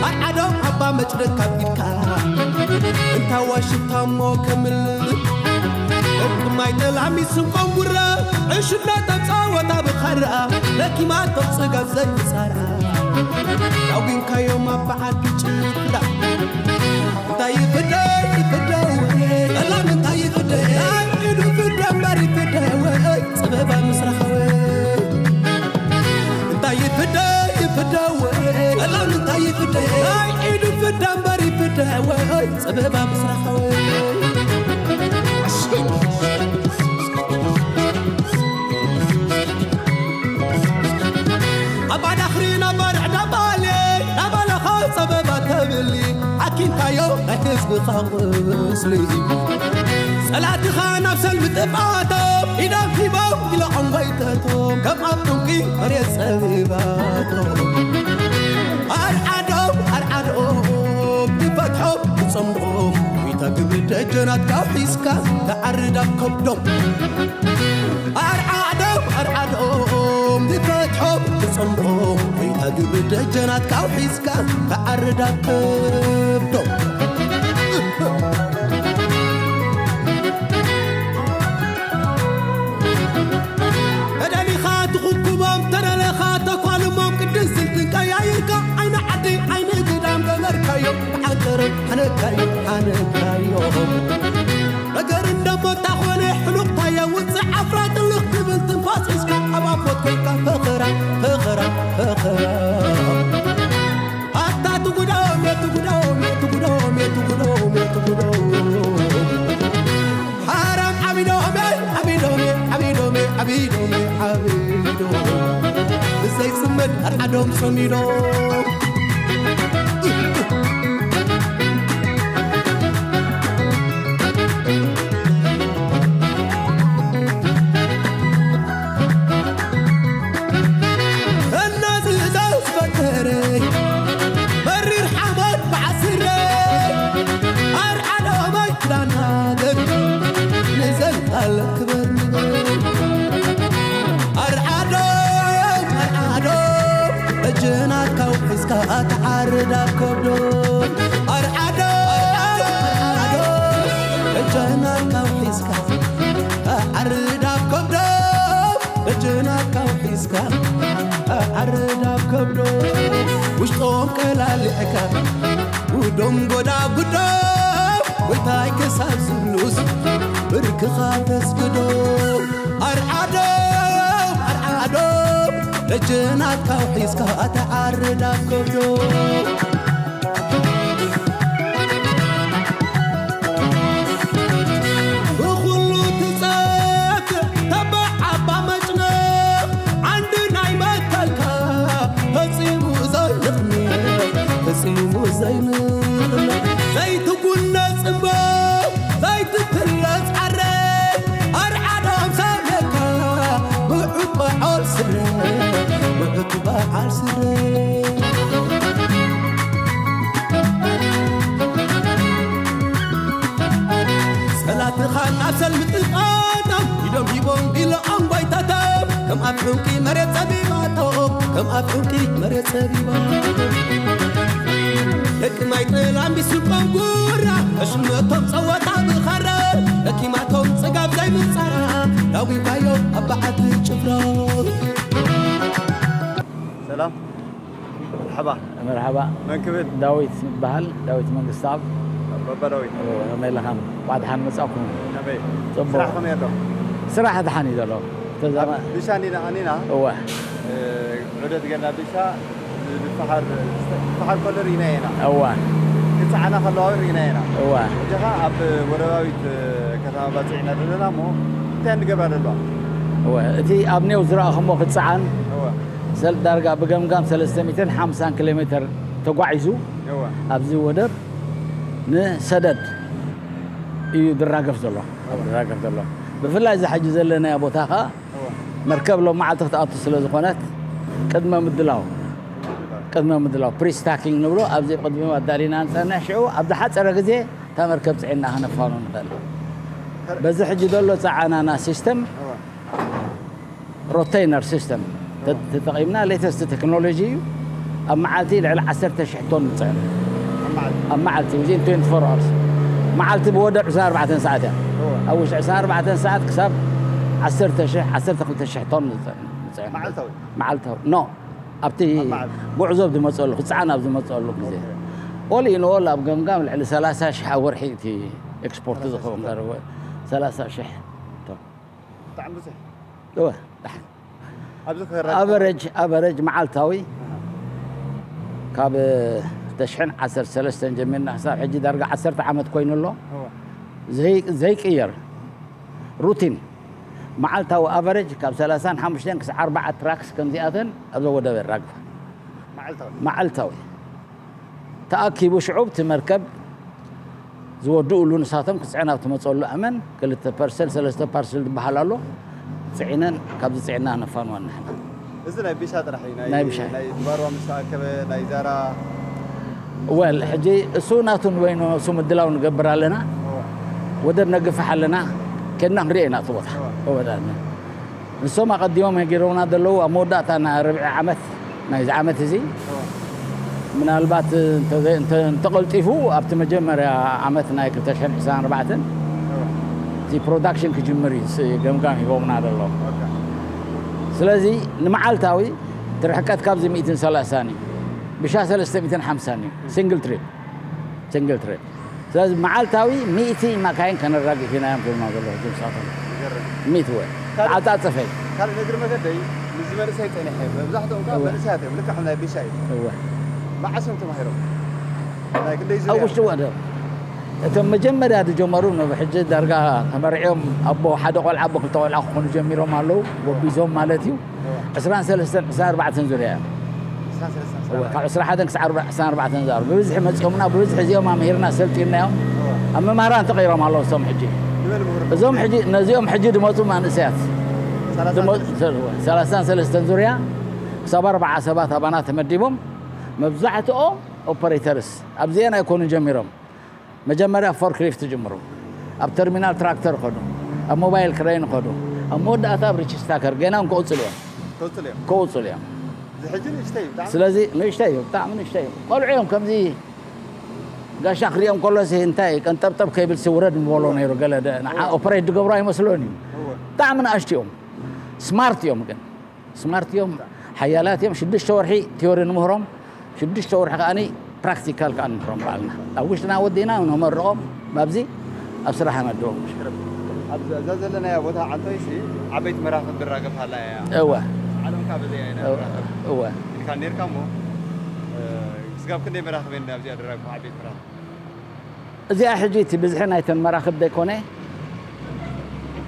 ኣርዓዶም ኣባ መጭደድ ካብ ኢድካ እንታ ዋሽታ እሞ ከምል ማይ ጠላሚ ስንቆም ጉራ ዕሽና ተጻወታ ብኻራ ለኪማቶም ጽጋብ ዘይምጻራ ኣዊንካዮም ኣባ ዓዲ ጭፍራ እንታይ ይፍደይ ይፍደው ጠላም እንታይ ይፍደይ ኢዱ ፍደ እምበር ይፍደወይ ጽበባ ምስራኸወይ እንታይ ይፍደ ይፍደው ቀላል እንታይ ይፍደ ናይ ኢዱ ፍደ እምበር ይፍደወይ ጽበባ ምስራኸወይ ኣባ ዳኽሪ ናባር ዕዳባሌ ናባለኻ ጸበባ ተብሊ ኣኪንካዮ ናይ ህዝብኻ ቁስሊ ጸላእትኻ ናብ ሰልሚ ጥፍኣቶም ኢዶም ሂቦም ኢሎም ወይተቶም ከም ኣብ ጡንቂ መሬት ጸቢባቶም ኣርዓዶም ኣርዓዶም ይፈትሖም ይጸምዶም ዊታ ግብሪ ደጀናት ካብ ሒዝካ ተዓርድ ኣብ ከብዶም ኣርዓዶም ኣርዓዶም ይፈትሖም ይጸምዶም ዊታ ግብሪ ደጀናት ካብ ሒዝካ ተዓርድ ኣብ ከብዶም ተደሊኻ ትኹብኩቦም ተደለኻ ተኳልሞም ቅድን ስልትን ቀያይርካ ዓይኒ ዓዲ ዓይኒ ግዳም ገበርካዮም ብዓንተሮም ሓነካዮም ሓነካዮም ነገር እንደሞ እንታኾነ ሕሉቕታዮ ውፅእ ዓፍራ ጥልቕ ትብል ትንፋስ ሒዝካ ኣብ ኣፎት ኮይንካ ፈኸራ ፈኸራ ፈኸራ ኣታ ትጉዶም የትጉዶም የትጉዶም የትጉዶም ሓራም ዓቢዶም ዓቢዶም ዓቢዶም ዓቢዶም ዓቢዶም ብዘይ ጽመድ ኣርዓዶም ጸሚዶም እናዝዛው ዝበከረ መሪር ሓመድ ብዓስረ ኣርዓዶመይ ክዳናገር ንዘልኣለም ክበር ንበር ኣርዓዶም ኣርዓዶም እጅናትካ ውሒዝካ ተዓርድ ኣብ ከብዶም ኣርዓዶም ኣርዓዶም እጅናትካ ውሒዝካ ተዓርድ ኣብ ከብዶም ደጀናትካ ውሒዝካ ኣዓርድ ኣብ ከብዶ ውሽጦም ቀላሊዕካ ጉዶም ጎዳጉዶም ጎይታይ ክሳብ ዝብሉስ ብርክኻ ተስግዶ ኣርዓዶም ኣርዓዶም ደጀናትካ ውሒዝካ ተዓርድ ኣብ ከብዶ ብኹሉ ትጸፍዕ ተባዕ ዓባ መጭነቕ ዓንዲ ናይ መትከልካ ፈጺሙ ዘይንቕንቕ ፈጺሙ ዘይንቕንቕ ዘይትጉነጽ እምበር ዘይትትለጽ ዓረ ኣርዓዶም ሰብካ ብዑት በዓል ስረ ብዑት በዓል ስረ ጸላትኻ ናብ ሰልሚ ጥቓና ኢዶም ሂቦም ኢሎም ጓይታቶም ከም ኣብ ዕንቂ መሬት ጸቢባቶም ከም ኣብ ዕንቂ መሬት ጸቢባቶም ደቂ ማይ ጥላም ቢስቆም ጉራ ዕሽነቶም ጸወታ ብኻራ ደኪማቶም ጽጋብ ዘይምጻራ ዳዊታዮም ኣብ በዓቲ ጭፍራ ሰላም መርሓባ መርሓባ መን ክብል ዳዊት ይበሃል ዳዊት መንግስታብ ባባ ዳዊት ከመይ ኣለኻም እንኳዕ ደሓን መጻእኩም ከመይ ጽቡቕ ስራሕ ከመይ ኣሎ ስራሕ ደሓን እዩ ዘሎ ተዛማ ብሻ ኒና ኣኒና እዋ ዑደት ገና ብሻ ብፋሓር ብፋሓር ከሎ ርኢና ኢና እዋ ክፀዓና ከለዋ ርኢና ኢና እዋ እጀኻ ኣብ ወደባዊት ከተማ ባፅዕና ዘለና እሞ እንታይ ንገብራ ዘለዋ እወ እቲ ኣብ ኔው ዝረኣኹሞ ክፀዓን እወ ዳርጋ ብገምጋም ሰለስተ ሚእትን ሓምሳን ኪሎ ሜተር ተጓዒዙ ኣብዚ ወደብ ንሰደድ እዩ ዝራገፍ ዘሎ ዝራገፍ ዘሎ ብፍላይ እዚ ሕጂ ዘለናዮ ቦታ ከዓ መርከብ ሎም መዓልቲ ክትኣቱ ስለ ዝኾነት ቅድመ ምድላው ቅድመ ምድላው ፕሪስታኪንግ ንብሎ ኣብዚ ቅድሚ ኣዳሊና ንፀንሕ ሽዑ ኣብ ዝሓፀረ ግዜ እታ መርከብ ፅዒና ከነፋኑ ንኽእል በዚ ሕጂ ዘሎ ፀዓናና ሲስተም ሮቴይነር ሲስተም ተጠቒምና ሌተስት ቴክኖሎጂ እዩ ኣብ መዓልቲ ልዕሊ ዓሰርተ ሽሕ ቶን ንፅዕን። ኣብ መዓልቲ? ኣብ መዓልቲ፣ within twenty-four hours። መዓልቲ ብወደብ ዕስራን ኣርባዕተን ሰዓት እያ። እወ። ኣብ ውሽጢ ዕስራን ኣርባዕተን ሰዓት ክሳብ ዓሰርተ ሽሕ፣ ዓሰርተ ክልተ ሽሕ ቶን ንፅዕን። ንፅዕን። መዓልታዊ? መዓልታዊ። ኖ። ኣብቲ ኣብ መዓልቲ? ጉዕዞ ኣብ ዝመፀሉ፣ ክፀዓን ኣብ ዝመፀሉ ግዜ። ኦኬ። All in all ኣብ ገምጋም ልዕሊ ሰላሳ ሽሕ ኣብ ወርሒ እቲ ኤክስፖርት ዝኸውን ቀረብ። ሰላሳ ሽሕ ቶን። ብጣዕሚ ብዙሕ። እወ፣ ደሓን። ኣብዚ ክረጋግጽ ኣቨረጅ፣ ኣቨረጅ መዓልታዊ ካብ ክልተ ሽሕን ዓሰርተ ሰለስተን ጀሚርና ክሳብ ሕጂ ዳርጋ ዓሰርተ ዓመት ኮይኑ ኣሎ። እወ። ዘይ-፣ ዘይቅየር ሩቲን መዓልታዊ ኣቨረጅ ካብ ሰላሳን ሓሙሽተን ክሳብ ኣርባዓ ትራክስ ከምዚኣተን ኣብዛ ወደብ የራግፋ። መዓልታዊ? መዓልታዊ። ተኣኪቡ ሽዑ እቲ መርከብ ዝወድኡሉ ንሳቶም ክፅዕን ኣብ ትመፀሉ ኣመን ክልተ ፐርሰል፣ ሰለስተ ፓርሰል ዝበሃል ኣሎ። ፅዒነን ካብዚ ፅዒና ነፋንወን ንሕና። እዚ ናይ ቢሻ ጥራሕ እዩ? ናይ ናይ ቢሻ። ናይ ድባርዋ ምስ ተኣከበ ናይ ዛራ? ወል፣ ሕጂ እሱ ናቱን ወይኑ እሱ ምድላው ንገብር ኣለና። እወ። ወደብ ነግፍሕ ኣለና። ከድና ክንሪኦ ኢና እቲ ቦታ። እወ። እወ፣ ዳርና። ንሶም ኣቐዲሞም ነጊሮምና ዘለዉ ኣብ መወዳእታ ናይ ርብዒ ዓመት ናይዚ ዓመት እዚ። እወ። ምናልባት እንተ-፣ እንተ-፣ እንተቐልጢፉ ኣብቲ መጀመርያ ዓመት ናይ ክልተ ሽሕን ዕስራን ኣርባዕተን እወ። እቲ ፕሮዳክሽን ክጅምር እዩ ስ-፣ ገምጋም ሂቦምና ዘሎ። ኦኬ። ስለዚ ንመዓልታዊ እቲ ርሕቀት ካብዚ ሚእትን ሰላሳን እዩ። ብሻ ሰለስተ ሚእትን ሓምሳን እዩ። ሲንግል ትሪፕ። ሲንግል ትሪፕ። ስለዚ መዓልታዊ ሚእቲ ማካይን ከነራግፍ ኢና እዮም ዝብሉና ዘለዉ፣ ሕጂ ንሳቶም። ይገርም። ሚእቲ ወ-፣ ካልእ፣ ተዓጻጸፈ። ካልእ ንእግሪ መገደይ ምስ መንእሰይ ጸኒሐ፣ መብዛሕትኦም ከኣ እወ። መንእሰያት እዮም፣ ልክዕ ከም ናይ ቢሻ እዩ። እወ። መዓስ እዮም ተማሂሮም? ናይ ክንደይ ዙርያ? ኣብ ውሽጢ ወደብ። እቶም መጀመርያ ዝጀመሩ፣ ን-፣ ሕጂ ዳርጋ ተመርዕዮም፣ ኣቦ ሓደ ቆልዓ፣ ኣቦ ክልተ ቆልዓ ክኾኑ ጀሚሮም ኣለዉ፣ ጎቢዞም ማለት እዩ። እወ። ዕስራን ሰለስተን፣ ዕስራን ኣርባዕተን ዙርያ እዮም። ዕስራን ሰለስተን፣ እወ፣ ካብ ዕስራን ሓደን ክሳብ ኣርባ-፣ ዕስራን ኣርባዕተን ዝኣርቡ ብብዝሒ መጺኦምና፣ ብብዝሒ እዚኦም ኣምሂርና፣ ሰልጢንናዮም። እወ። ኣብ መምሃራን ተቐይሮም ኣለዉ፣ እዞም ሕጂ። ንመን ምሁር እዞም ሕጂ፣ ነዚኦም ሕጂ ዝመጹ መንእሰያት። ሰላሳን ዝመ-፣ ሰለስተን። ሰላሳን ሰለስተን ዙርያ፣ ክሳብ ኣርባዓ ሰባት ኣባና ተመዲቦም፣ መብዛሕትኦም ኦፐሬተርስ ኣብዚአን ኣይኮኑን ጀሚሮም። መጀመርያ ፎርክሊፍት ጅምሩ፣ ኣብ ተርሚናል ትራክተር ኸዱ፣ ኣብ ሞባይል ክሬን ኸዱ፣ ኣብ መወዳእታ ኣብ ሪችስታከር ገና ክቕጽሉ እዮም። ክቕጽሉ እዮም። ክቕጽሉ እዮም። እዚ ሕጂ ንእሽተይ እዩ፣ ብጣዕሚ። ስለዚ ንእሽተይ እዩ፣ ብጣዕሚ ንእሽተይ እዩ። ቆልዑ እዮም ከምዚ ጋሻ ክሪኦም ከሎሲ እንታይ ቀንጠብጠብ ከይብልሲ ውረድ ምበሎ ነይሩ። ገለ ደ-፣ ንዓ እወ። ኦፐሬት ዝገብሩ ኣይመስሎን እዩ። እወ። ብጣዕሚ ንኣሽቱ እዮም። ስማርት እዮም ግን። ስማርት እዮም፣ ሓያላት እዮም። ሽዱሽተ ወርሒ ቲዮሪ ንምህሮም፣ ሽዱሽተ ወርሒ ከኣኒ ፕራክቲካል ከኣ ንምህሮም ባዕልና። ኣብ ውሽጥና ወዲእና ነመርቖም፣ ኣብዚ ኣብ ስራሕ ነድዎም። ኣብዚ፣ እዛ ዘለናያ ቦታ ዓንቶይሲ ዓበይቲ መራኽብ ዝራገፋላ እያ። እወ። ዓለም ካብ እዚኣ ኢና እወ። ንራኸብ እወ። ኢልካ ኔርካ እሞ፣ እ፣ ስጋብ ክንደይ መራኽብ እየን ኣብዚኣ ዝራግፋ ዓበይቲ መራኽብ? እዚኣ ሕጂ እቲ ብዝሒ ናይተን መራኽብ ዘይኮነ፣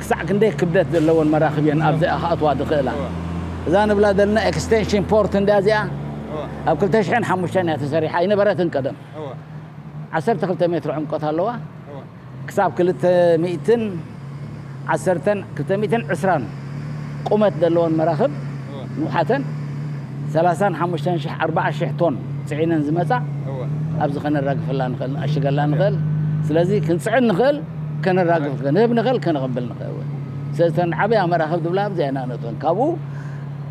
ክሳዕ ክንደይ ክብደት ዘለወን መራኽብ እየን ኣብዚኣ ክኣትዋ ዝኽእላ። እወ። እዛ ንብላ ዘለና ኤክስቴንሽን ፖርት እንድያ እዚኣ። እወ። ኣብ ክልተ ሽሕን ሓሙሽተን እያ ተሰሪሓ፣ ኣይነበረትን ቀደም። እወ። ዓሰርተ ክልተ ሜትሮ ዕምቆት ኣለዋ። እወ። ክሳብ ክልተ ሚእትን ዓሰርተን፣ ክልተ ሚእትን ዕስራን ቁመት ዘለወን መራኽብ እወ። ንውሓተን ሰላሳን ሓሙሽተን ሽሕ፣ ኣርባዓ ሽሕ ቶን ጽዒነን ዝመጻ እወ። ኣብዚ ከነራግፈላ ንኽእል፣ ንኣሽገላ ንኽእል። ስለዚ ክንጽዕን ንኽእል፣ ከነራግፍ፣ ክንህብ ንኽእል፣ ከነቐብል ንኽእል። ስለዚ እተን ዓበያ መራኽብ ዝብላ ኣብዚኣ ኢና ነእትወን። ካብኡ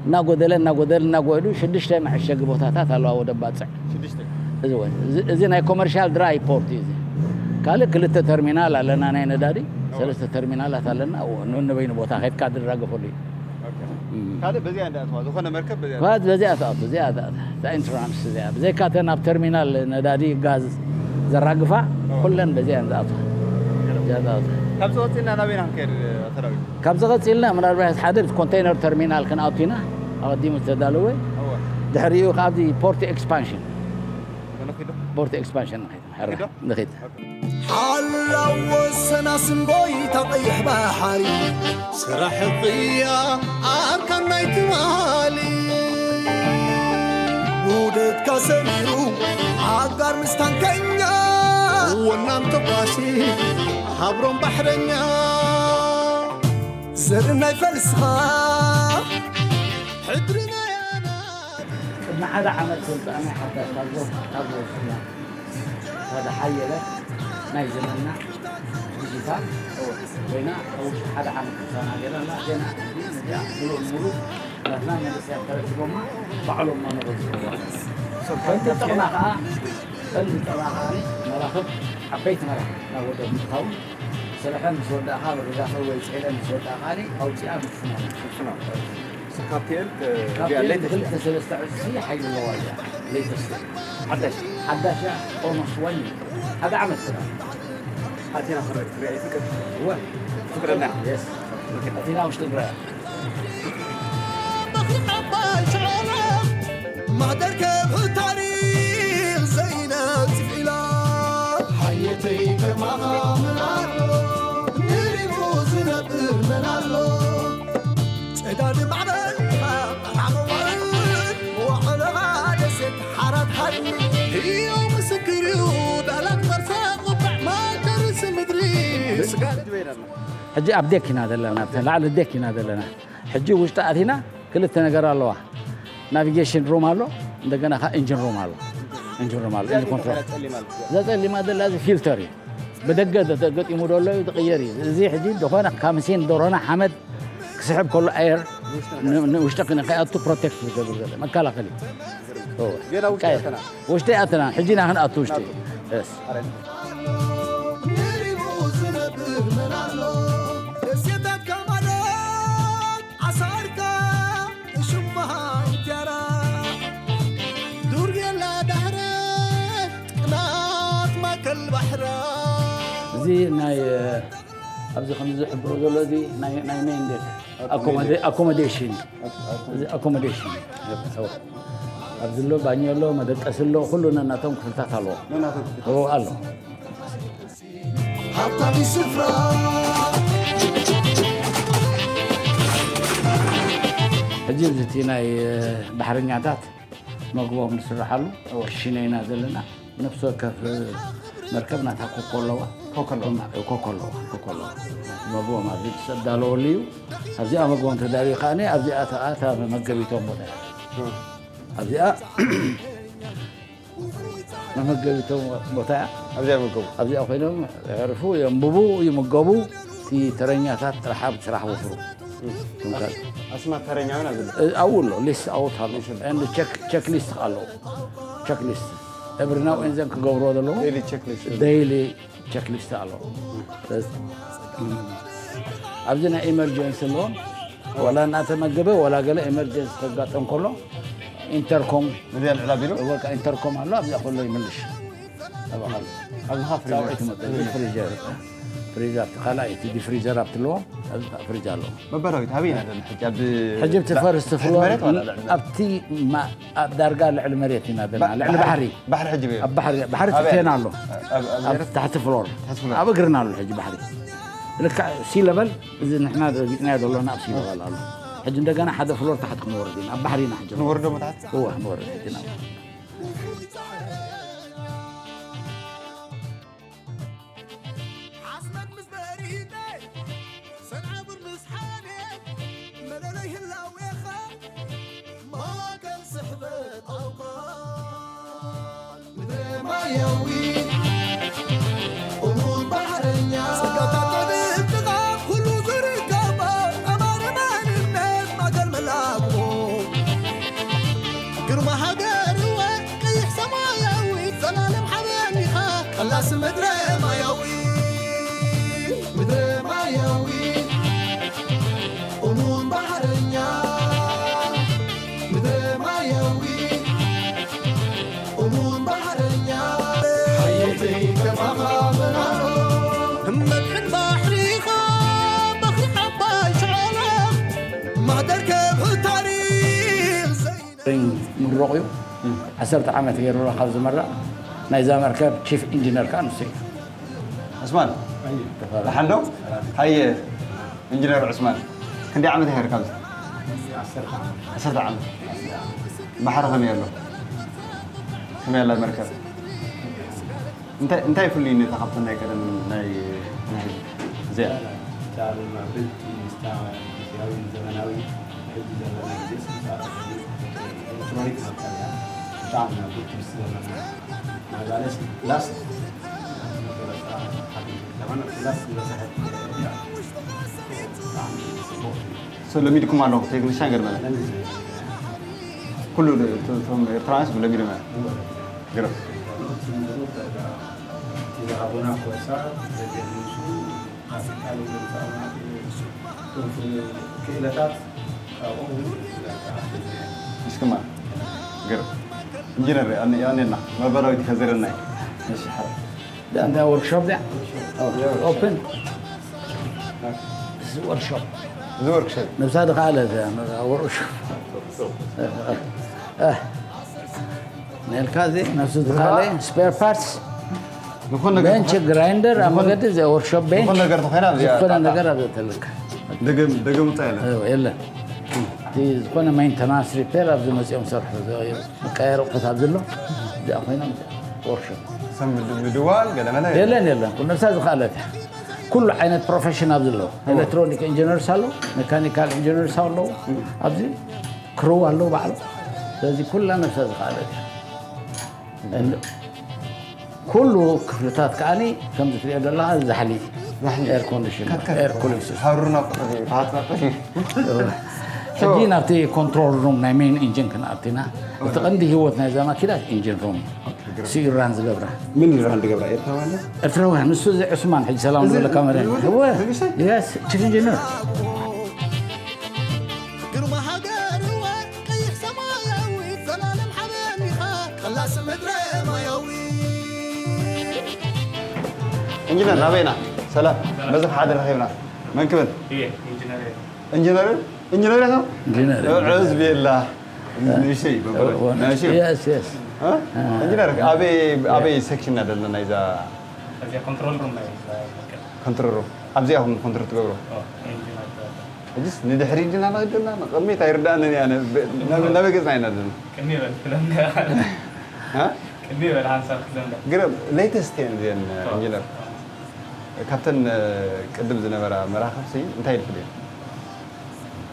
እናጎደለ፣ እናጎደለ፣ እናጎደሉ ሽዱሽተ መዐሸጊ ቦታታት ኣለዋ ወደብ ባጽዕ። ሽዱሽተ። እዚ ወ-፣ እዚ፣ እዚ ናይ ኮመርሻል ድራይ ፖርት እዩ እዚ። ካልእ ክልተ ተርሚናል ኣለና ናይ ነዳዲ፣ እወ። ሰለስተ ተርሚናላት ኣለና። እወ፣ ን-፣ ንበይኑ ቦታ ኸይድካ ዝራገፈሉ እዩ። ኦኬ። እም። ካልእ በዚኣ እንዳኣትዋ፣ ዝኾነ መርከብ በዚኣ ኳት በዚኣ ትኣቱ፣ እዚኣ ትኣቱ። እታ ኢንሹራንስ እዚኣ። ብዘይካ እተን ኣብ ተርሚናል ነዳዲ ጋዝ ዘራግፋ፣ እወ። ኩለን በዚኣ እየን ዝኣትዋ። እዚኣ ትኣቱ። ካብዚ ቀፂልና ናበይና ክንከይድ፣ ኣቶ ዳዊት? ካብዚ ቀፂልና ምናልባት ሓደ ኮንቴይነር ተርሚናል ክንኣቱ ኢና፣ ኣቐዲሙ ዝተዳለወ። እወ። ድሕሪኡ ካብዚ ፖርት ኤክስፓንሽን። ንኺዶ? ፖርት ኤክስፓንሽን ንኺድ። ሕረ፣ ንኺዶ? ንኺድ። ሓላው ወሰን ኣስንቦይታ ቀይሕ ባሕሪ፣ ስራሕ ቅያ ኣርካን ናይ ትማሊ። ውህደትካ ሰሚሩ ኣጋር ምስ ታንከኛ፣ ወናም ተኳሲ ሃብሮም ባሕረኛ። ዘርኢ ናይ ፈልስኻ፣ ሕድሪ ናይ ኣናብር። ቅድሚ ሓደ ዓመት ስልጣነ ሓዳሽ ካብ ዞ-፣ ካብ ዝወስድና፣ እታ ዝሓየለ ናይ ዘመንና ዲጂታል ኮይና፣ ኣብ ውሽጢ ሓደ ዓመት ክሳና ገይራ ኣላ። ገና ሕጂ ነዚኣ ምሉእ ንምሉእ ናትና መንእሰያት ተረኪቦማ ባዕሎም እናመረፅዎ። ቀንዲ ጥቕማ ከዓ፣ ቀንዲ ጥቕማ ከዓ መራኽብ ዓበይቲ መራኽብ ናብ ወደብ ምእታውን፣ ስርሐን ምስ ወዳእካ ኣብ ገዛኸ ወይ ጤለን ምስ ወዳእካ ኣውፂኣ ምፍናው። ምፍናው። ካፕቴን፣ እ፣ ካብቲ እዚኣ ሌተስት እያ። ክልተ ሰለስተ ዕፅፊ ሓይሊ ኣለዋ እዚኣ። ሌተስት። ሓዳሽ። ሓዳሽ እያ። ኦልሞስት ዋን ይር። ሓደ ዓመት ስራ። ኣቲና ክረ-፣ ክሪኣ ይፍቅድ። እወ። ፍቅደና። የስ። ኣቲና ውሽጢ ንሪኣ። ማሕደር ከም ታሪኽ ዘይነጽፍ ኢላ። ሓየተይ ከማኻ ምን ኣሎ ንሪሙ ዝነብር መን ኣሎ? ጨዳዲ ማዕበል ዓቕባን ወዕለኻ ደሴት ሓራት ሓድኒ። ህያው ምስክር እዩ ዳላት መርሳ ቁጣዕ ማእከል ርእሲ ምድሪ ስጋድ ሕጂ ኣብ ዴክ ኢና ዘለና፣ ኣብቲ ላዕሊ ዴክ ኢና ዘለና። ሕጂ ውሽጢ ኣቲና ክልተ ነገር ኣለዋ። ናቪጌሽን ሩም ኣሎ፣ እንደገና ከኣ ኢንጂን ሩም ኣሎ። ኢንጂን ሩም ኣሎ፣ ኢንጂን ኮንትሮል። እዛ ጸሊማ ዘላ እዚ ፊልተር እዩ። ብደገ ተገጢሙ ዘሎ እዩ፣ ዝቕየር እዩ። እዚ ሕጂ ዝኾነ ካምሴን፣ ደሮና፣ ሓመድ ክስሕብ ከሎ ኣየር ን-፣ ንውሽጢ ክን-፣ ከይኣቱ ፕሮቴክት ዝገብር ዘሎ መከላኸሊ። እወ። ጌና ውሽጢ ቀየር። ኣተና። ውሽጢ ኣተና። ሕጂ ኢና ክንኣቱ ውሽጢ። ናቱ። የስ። ኣረ። ንሪሙ ዝነብር መን ኣሎ? ደሴታት ከማለት ዓሳርካ ሽማ ኢትያራ። ዱር የላ ዳህረ ቅናት ማእከል ባሕራ። እዚ ናይ፣ ኣብዚ ከምዚ ዝሕብሮ ዘሎ እዚ ናይ፣ ናይ ሜን ዴክ ኣኮሞዴ-፣ ኣኮሞዴሽን። እዚ ኣኮሞዴሽን። ኣብዚ ኣሎ ባኞ ኣሎ፣ መደቀሲ ኣሎ፣ ኩሉ ነናቶም ክፍልታት ኣለዎ። ነናቶም ክፍልታት። እዎ ኣሎ። ሃብታም ስፍራ። ሕጂ እዚ እቲ ናይ ባሕረኛታት መግቦም ዝስርሓሉ እዎ። ክሽነ ኢና ዘለና። ነፍሲ ወከፍ መርከብ ናታ ኮኮ ኣለዋ። ኮኮ ኣለዋ። ኮኮ ኣለዋ። ኮኮ ኣለዋ። መግቦም ኣብዚ ዝተዳለወሉ እዩ። ኣብዚኣ መግቦም ተዳልዩ ከኣ ኣብዚኣ እታ፣ እታ መመገቢቶም ቦታ እያ። እዎ። ኣብዚኣ መመገቢቶም ቦታ እያ። ኣብዚኣ ይምገቡ። ኣብዚኣ ኮይኖም የዕርፉ፣ የንብቡ፣ ይምገቡ። እቲ ተረኛታት ጥራሕ ኣብ ስራሕ ወፍሩ። እም። እቶም ካልእ ኣስ-፣ ኣስማት ተረኛ እውን ኣብዚ ኣሎ። እ፣ ኣብኡ ኣሎ፣ ሊስት ኣውት ኣሎ። ሊስት ኣሎ። ኤንድ ቸክ፣ ቸክ ሊስት ኣሎ። ቸክ ሊስት። ኤቭሪ ናው ኤንድ ዘን ክገብርዎ ዘለዎ ዴይሊ ቸክ ሊስት ኣሎ። ዴይሊ ቸክ ሊስት ኣሎ። ኣብዚ ናይ ኢመርጀንሲ ኣለዎም። ዋላ እናተመገበ ዋላ ገለ ኢመርጀንሲ ከጋጠም ከሎ ኢንተርኮም ነዚኣ ልዕል ኣቢሉ? በቃ ኢንተርኮም ኣሎ፣ ኣብዚኣ ከሎ ይምልሽ። ኣብኣ ኣሎ። ኣብዚ ኸዓ ፍሪዘር። ጻውዒት መጠን ፍሪዘር። ፍሪዝ ኣብቲ ካልኣይ፣ እቲ ዲፍሪዘር ኣብቲ ኣለዎ፣ ኣብዚ ኸዓ ፍሪጅ ኣለዎ። መባዳዊት ኣበይ ኢና ዘለና ሕጂ? ኣብ ሕጂ ኣብቲ ፈርስት ፍሎር፣ መሬት ዋላ ልዕሊ መሬት? ኣብቲ ማ-፣ ኣብ ዳርጋ ልዕሊ መሬት ኢና ዘለና፣ ባ-፣ ልዕሊ ባሕሪ፣ ባሕሪ። ባሕሪ ሕጂ በይ። ኣብ ባሕሪ፣ ባሕሪ ኣበይ ትሕቴና ኣሎ? ኣሎ። ኣብ፣ ኣብ ኣብ መሬት? ታሕቲ ፍሎር። ታሕቲ ፍሎር። ኣብ እግርና ኣሎ ሕጂ ባሕሪ። ልክዕ ሲ ለቨል፣ እዚ ንሕና ረጊጽናዮ ዘለና ኣብ ሲ ለቨል ኣሎ። ሕጂ እንደገና ሓደ ፍሎር ታሕቲ ክንወርድ ኢና። ኣብ ባሕሪ ኢና ሕጂ። ክንወርዶ መታሕት? እወ፣ ክንወርድ ሕጂ ኢና። ዓስመት ምስ በሪደ፣ ሰንዓብር ምስ ሓኔ፣ መለለይ ህላዌኻ፣ ማእከል ስሕበት ኣውቃል። ምድረ ማያዊ፣ እሙን ባሕረኛ፣ ጸጋታት ጥበብ ጥቓ፣ ኩሉ ዝርከቦ፣ ጠማሪ መንነት፣ ማእከል መላግቦ። ግርማ ሃገርወ፣ ቀይሕ ሰማያዊ፣ ዘላለም ሓበን ኢኻ። ቀላስ ምድረ ማያዊ፣ ምድረ ማያዊ፣ እሙን ባሕረኛ፣ ምድረ ማያዊ፣ እሙን ባሕረኛ። ሓየተይ ከማኻ መን ኣሎ? መድሕን ባሕሪ ኢኻ፣ ባሕሪ ዓባይ ሸዕላ። ማሕደር ከብሒ ታሪኽ ዘይነ- ምሩቕ እዩ። እም። ዓሰርተ ዓመት ገይሩ ኣሎ ካብ ዝመርቕ። ናይዛ መርከብ ቺፍ ኢንጂነር ከኣ ንሱ እዩ። ዑስማን፣ ኣየ። ደሓን ዶ? ሰላም። ሃየ፣ ኢንጂነር ዑስማን፣ ክንደይ ዓመት ኢኻ ኔርካ ኣብዚ? ዓሰርተ ዓመት። ዓሰርተ ዓመት። ባሕሪ ከመይ ኣሎ? ከመይ ኣላ መርከብ? እንታይ፣ እንታይ ፍሉይነታ ካብተን ናይ ቀደም ናይ፣ ናይ ሕጂ እዚኣ? ቻል ማዕበልቲ ምስታ ግዜያዊ ዘመናዊ ሕጂ ዘለና ግዜ ስርዓት ኤሌክትሮኒክ መርከብ እያ። ብጣዕሚ ናብ ግድስ ዘመና ማዛለስ ፕላስ መገለጻ ሓንቲ ከተማን ፕላስ ዝበዝሐት እያ። ብጣዕሚ ጽቡቕ እዩ። ለሚድኩም ኣለኹም ቴክኒሻን ገርመለ ኩሉ እቶም ኤርትራውያን ለሚድም። ግርም። ክእለታት እስክማ። ግርም። ኢንጂነር ያኔና መበራዊት ከዘረናይ። እሺ። ዳ ወርክሾፕ ዳ ኦፕን ወርክሾፕ እዚ ወርክሾፕ ነብሳ ዝኸኣለ ወርክሾፕ ነልካ እዚ ነብሱ ዝኸኣለ ስፔር ፓርትስ ዝኾነ ነገር ቤንች ግራይንደር ኣብ መገዲ እዚ ወርክሾፕ ቤንች ዝኾነ ነገር ተኾይና ኣብዚኣ ዝኾነ ጣጣ። ነገር ኣብ ዘለካ ደገም ደገም ውፃ የለን። የለን እቲ ዝኾነ ሜንተናንስ ሪፔር ኣብዚ መፂኦም ሰርሑ መቃየሪ ኣቑሑት ኣብ ዘሎ እዚኣ ኮይኖም ወርክሾፕ ሰብ ምድ- ምድዋል ገለመለ የለን። የለን የለን ኩሉ ነብሳ ዝኸኣለት እያ ኩሉ ዓይነት ፕሮፌሽን ኣብዚ ኣለዉ ኤሌክትሮኒክ ኢንጂነርስ ኣለዉ ሜካኒካል ኢንጂነርስ ኣለዉ ኣብዚ ክሩ ኣለዉ ባዕሉ ስለዚ ኩላ ነብሳ ዝኸኣለት እያ ኩሉ ክፍልታት ከዓኒ ከምዚ ትሪኦ ዘለኻ ዛሕሊ ዛሕሊ። ኤር ኮንዲሽን ኤር ኩሊንግ ሲስተም ሃሩና ቁጥሪ ባትራ ቁጥሪ ሕጂ ናብቲ ኮንትሮል ሩም ናይ ሜን ኢንጂን ክንኣቲና እቲ ቀንዲ ህይወት ናይዛ ማኪና ኢንጂን ሩም እዩ ስኢራን ዝገብራ ምን ይራን ድገብራ ኤርትራውያን ኤርትራውያን ንሱ እዚ ዕስማን ሕጂ ሰላም ዝበለካ መረ ንጉሰ? ስ ቺፍ ኢንጂነር ግርማ ሃገርዋ ቀይሕ ሰማያዊ ዘላለም ሓበን ኢኻ ቀላሲ ምድረ ማያዊ ኢንጂነር ናበይና ሰላም በዚ ሓደ ረኺብና መን ክብል እየ ኢንጂነር እየ። ኢንጂነር ኢንጂነር ኢኻ ኢንጂነር ዕዝቢ የላ ንእሽተይ በበለ ንእሽተይ የስ የስ እ? ኢንጂነር ኣበይ ኣበይ ሴክሽን ኢና ዘለና ናይዛ እዚኣ ኮንትሮል ሩም ናይ ኮንትሮል ሩም ኣብዚኣ ኹም ኮንትሮል ትገብሩ ኢንጂነር ሕጅስ ንድሕሪት ዲና ንኸይድ ዶና ንቕድሚት ኣይርዳእንን እያ ነ- ናብ- ናበይ ገፅና ኢና ዘለና ቅድሚ በል ክለምደ እ? ቅድሚ በል ሓንሳብ ክለምደ ግርም ሌተስት እየን እዚአን ኢንጂነር ካብተን ቅድም ዝነበራ መራኽብሲ እንታይ ኢልክልየን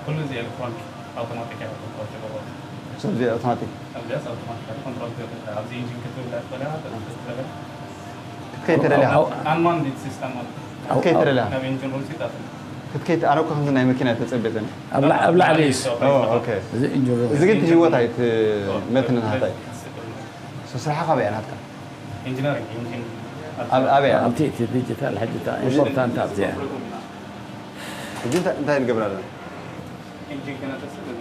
ኩሉ እዚ ኤሌክትሮኒክ ኣውቶማቲክ እያ ኮንትሮል ትገብሮ ኣብዚ ኣውቶማቲክ ኣብዚኣስ ኣውቶማቲካሊ ኮንትሮል ትገብር ኣብዚ ኢንጂን ክትውላ ትበላ ትበላ ክትከይድ ተደልያ ኣንማንድ ሲስተም ማለት ክትከይድ ተደልያ ናብ ኢንጂን ሩም ሲት ኣትል ክትከይድ ኣነ እኮ ከምዚ ናይ መኪና ተጸቤጠኒ ኣብ ላ- ኣብ ላዕሊ እዩስ ኦ፣ ኦኬ እዚ ኢንጂነር እዚ ግን ህይወት ኣይትመትንን ሃታይ ስራሕኻ በያ ናትካ ኢንጂነሪንግ ኢንጂን ኣብ ኣበያ ኣብቲ እቲ ዲጂታል ሕጂ እታ ኢምፖርታንት ኣብዚኣ ሕጂ እንታይ እንታይ ንገብር ኣለና ኢንጂን ከነተስእ በዚ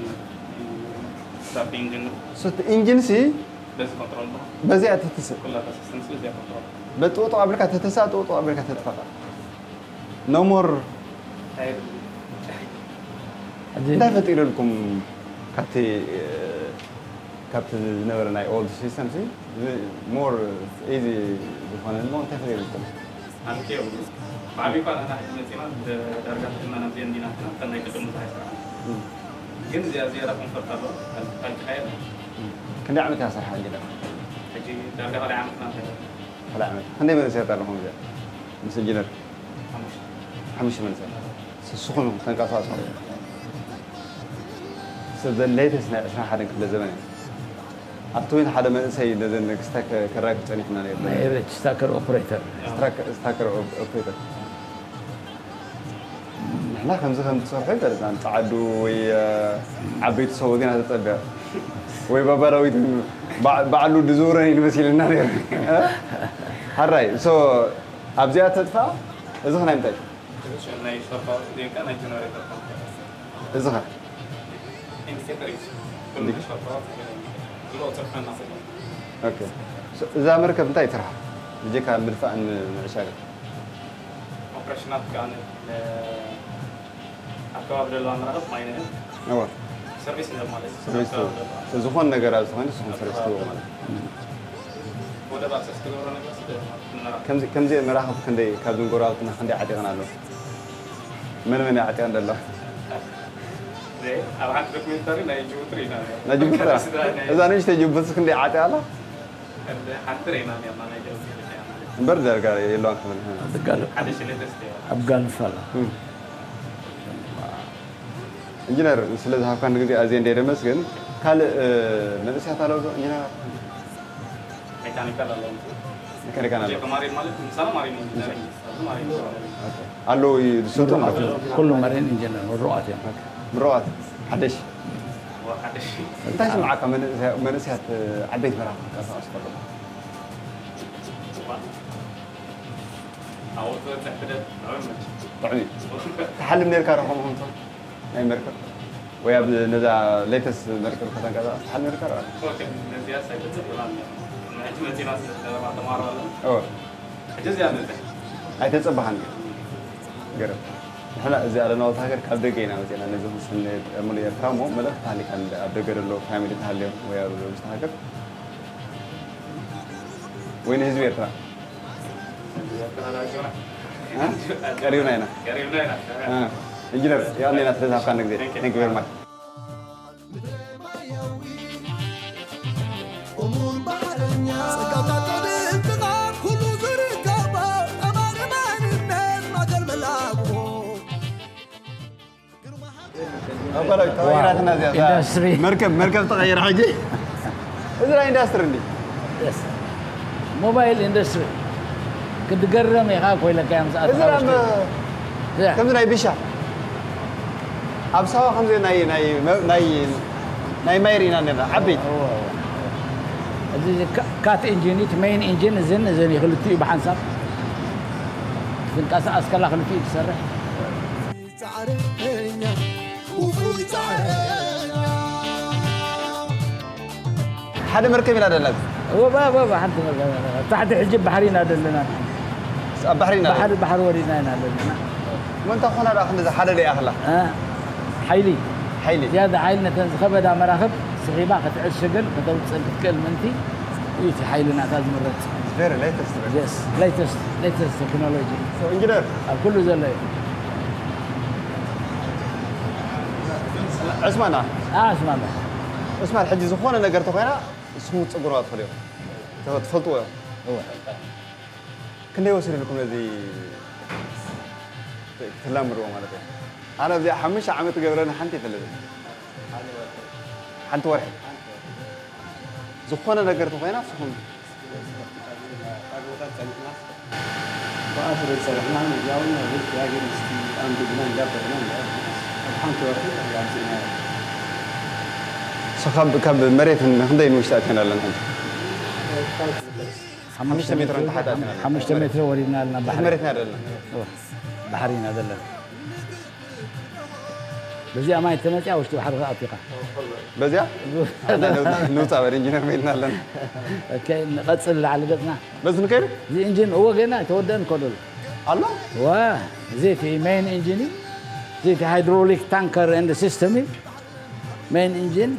ስታፍ ኢንጂን ሶ ኢንጂን ሲ በዚ ኮንትሮል ነው በዚኣ ትትስእ ኩላታ ሲስተም ሲ እዚኣ ኮንትሮል በጥቕጥቕ ኣቢልካ ተተስኣ ጥቕጥቕ ኣቢልካ ተጥፋፋ no more ሕጂ እንታይ ፈጢሩልኩም ካብቲ ካብቲ ዝነበረ ናይ ኦልድ ሲስተም ሲ more easy ዝኾነ ሞ እንታይ ፈጢሩልኩም ኣንኪዮ ብዓብዩ እኳ ንሕና ሕጂ መፂና ዳርጋ ትድመና ብዘን ዲናትና ከም ናይ ቅድም ብዙሕ ኣይሰራሕና ግን እዚኣ ዝያዳ ኮንፈርት ኣለዋ ኣልኪ ሓየር ክንደይ ዓመት እያ ሰርሓ እንዲና ሕጂ ዳርጋ ካልኣይ ዓመትና እንታይ ካልኣይ ዓመት ክንደይ መንእሰያት ኣለኹም እዚኣ ምስ ኢንጂነር ሓሙሽተ መንእሰያት ስስኹም ተንቀሳቀስኹም ዘን ሌተስት ናይ ዕስራን ሓደን ክፍለ ዘበን እዩ ኣብቲ እውን ሓደ መንእሰይ ነዘን ክስታይ ከራግብ ፀኒሕና ነርና ናይ ኤቨሬጅ ስታከር ኦፕሬተር ስታከር ኦፕሬተር ንሕና ከምዚ ከም ትሰርሑ ይፈልጥና ፃዓዱ ወይ ዓበይቲ ሰብኡት ኢና ተፀበ ወይ ባባራዊት ባዕሉ ድዝውረን እዩ መሲልና ነሩ ሓራይ ኣብዚኣ ተጥፋ እዚ ኸናይ ምንታይ ናይ ሸርፋ ዜንካ ናይ ጀነሬተር ኮንፈረንስ እዚ ኸ ኢንዲኬተር እዩ ኩሉ ናይ ሸርፋ ዝሎ ፅርፈና ስለ እዛ መርከብ እንታይ ትርሓ ብጀካ ምድፋእን ምዕሻግን ኦፕሬሽናት ከኣ ኣከባቢ ዘለዋ መራኸብ ማይነን እወ ሰርቪስ ንህብ ማለት እዩ ሰርቪስ ትህቡ ዝኾን ነገር ኣብ ዝኾነ ንስኹም ሰርቪስ ትህቡ ማለት እዩ ወደብ ኣክሰስ ትገብሮ ነገር ስለ ንመራኸብ ከምዚ ከምዚ መራኸብ ክንደይ ካብዞም ጎረባብትና ክንደይ ዓጢቕና ኣለዉ መን መን ዓጢቐን ዘለዋ ኣብ ሓንቲ ዶክሜንታሪ ናይ ጅቡቲ ርኢና ናይ ጅቡቲ እዛ ንእሽተይ ጅቡቲ ክንደይ ዓጢቓ ኣላ ሓንቲ ርኢና ኔርና ናይ ጅቡቲ ርኢና እምበር ዳርጋ የለዋን ክብል ኣብ ጋልፍ ኣላ ኢንጂነር ስለ ዝሃብካን ግዜ ኣዝየ እንደ ደመስግን ካልእ መንእስያት ኣለዉ ዶ ኢንጂነር ሜካኒካል ኣለዉ ሜካኒካል ኣለዉ ማሪን ማለት ምሳሌ ማሪን ኢንጂነሪንግ ማሪን ኣለዉ ዝሰልጡ ኩሉ ማሪን ኢንጂነር ምሩቓት እዮም ምሩቓት ሓደሽ እንታይ ስምዓካ? መንእሰያት ዓበይቲ መራኽብ ክንቀሳቐሱ ከለኹ ጥዑም እዩ። ትሓልም ነርካ ዶ ከምኡ ከምቶ ናይ መርከብ ወይ ኣብ ነዛ ሌተስ መርከብ ከተንቀሳቐስ ትሓልም ነርካ ዶ? ኣይተጸባኻን ገ ገረብ ንሕና እዚ ኣለናወት ሃገር ካብ ደገ ኢና መፅና ነዚ ክስነ ሙሉ ኤርትራ እሞ መልእኽቲ ተሃሊካ ኣብ ደገ ዘሎ ፋሚሊ ተሃልዮም ወይ ኣብ ውሽጢ ሃገር ወይ ንህዝቢ ኤርትራ ቀሪብና ኢና ኢንጂነር ያኔና ስለዝሃብካ ንግዜ ንግበር ማለት ኢንዱስትሪ መርከብ መርከብ ተቐይር ሕጂ እዚ ናይ ኢንዱስትሪ እንዲ ሞባይል ኢንዱስትሪ ክትገረም ኢኻ ኮይለካ ዮም ዝኣትኻ ከምዚ ናይ ቢሻ ኣብ ሳዋ ከምዚ ናይ ናይ ናይ ናይ ማይ ርኢና ነና ዓበይቲ እዚ ካት ኢንጂን እቲ ሜን ኢንጂን እዝን እዝን ክልቲኡ ብሓንሳብ ትንቀሳቀስ ከላ ክልቲኡ ትሰርሕ ሓደ መርከብ ኢና ዘለና ወባ ወባ ሓንቲ መርከብ ታሕቲ ሕጂ ባሕሪ ኢና ዘለና ኣብ ባሕሪ ኢና ባሕሪ ባሕሪ ወሪድና ኢና ዘለና ምንታ ኮና ደኣ ክንዲ ዝሓለለ ይኣኽላ ሓይሊ ሓይሊ ዝያዳ ሓይሊ ነተን ዝኸበዳ መራኽብ ስሒባ ክትዕሽግን ከተውፅእን ክትክእል ምእንቲ እዩ እቲ ሓይሊ ናታ ዝምረፅ latest latest ቴክኖሎጂ ኢንጂነር ኣብ ኩሉ ዘሎ እዩ ዕስማን ዕስማን ዕስማን ሕጂ ዝኾነ ነገር ተኮይና ንስኹም ክትፅግሩዋ ትኽእሉ እዮም ትፈልጥዎ እዮም ክንደይ ወሲዱልኩም ነዚ ክትላምድዎ ማለት እዩ ኣነ ኣብዚኣ ሓሙሽተ ዓመት ትገብረኒ ሓንቲ ይፈልጥ ሓንቲ ወርሒ ዝኾነ ነገር ተኮይና ንስኹም ብኣስረ ዝሰርሕና ንዛውን ርት ያገር ምስቲ ኣንብብና እንዳበልና ኣብ ሓንቲ ወርሒ ኣምፅእና ስኻብ ካብ መሬት ንክንደይ ንውሽጢ ኣትና ኣለና ሓሙሽተ ሜትሮ ንተሓት ኣትና ሓሙሽተ ሜትሮ ወሪድና ኣለና መሬትና ዘለና ባሕሪ ኢና ዘለና በዚኣ ማይ ተመፅያ ውሽጢ ባሕሪ ከኣቲኻ በዚያ ንውፃ በል ኢንጂነር ሜልና ኣለና ንቐፅል ላዕሊ ገፅና በዚ ንከይዱ እዚ ኢንጂን እወ ገና ኣይተወደአን እኮ ደሎ ኣሎ ዋ እዚ እቲ ሜን ኢንጂን እዩ እዚ እቲ ሃይድሮሊክ ታንከር ኤንድ ሲስተም እዩ ሜን ኢንጂን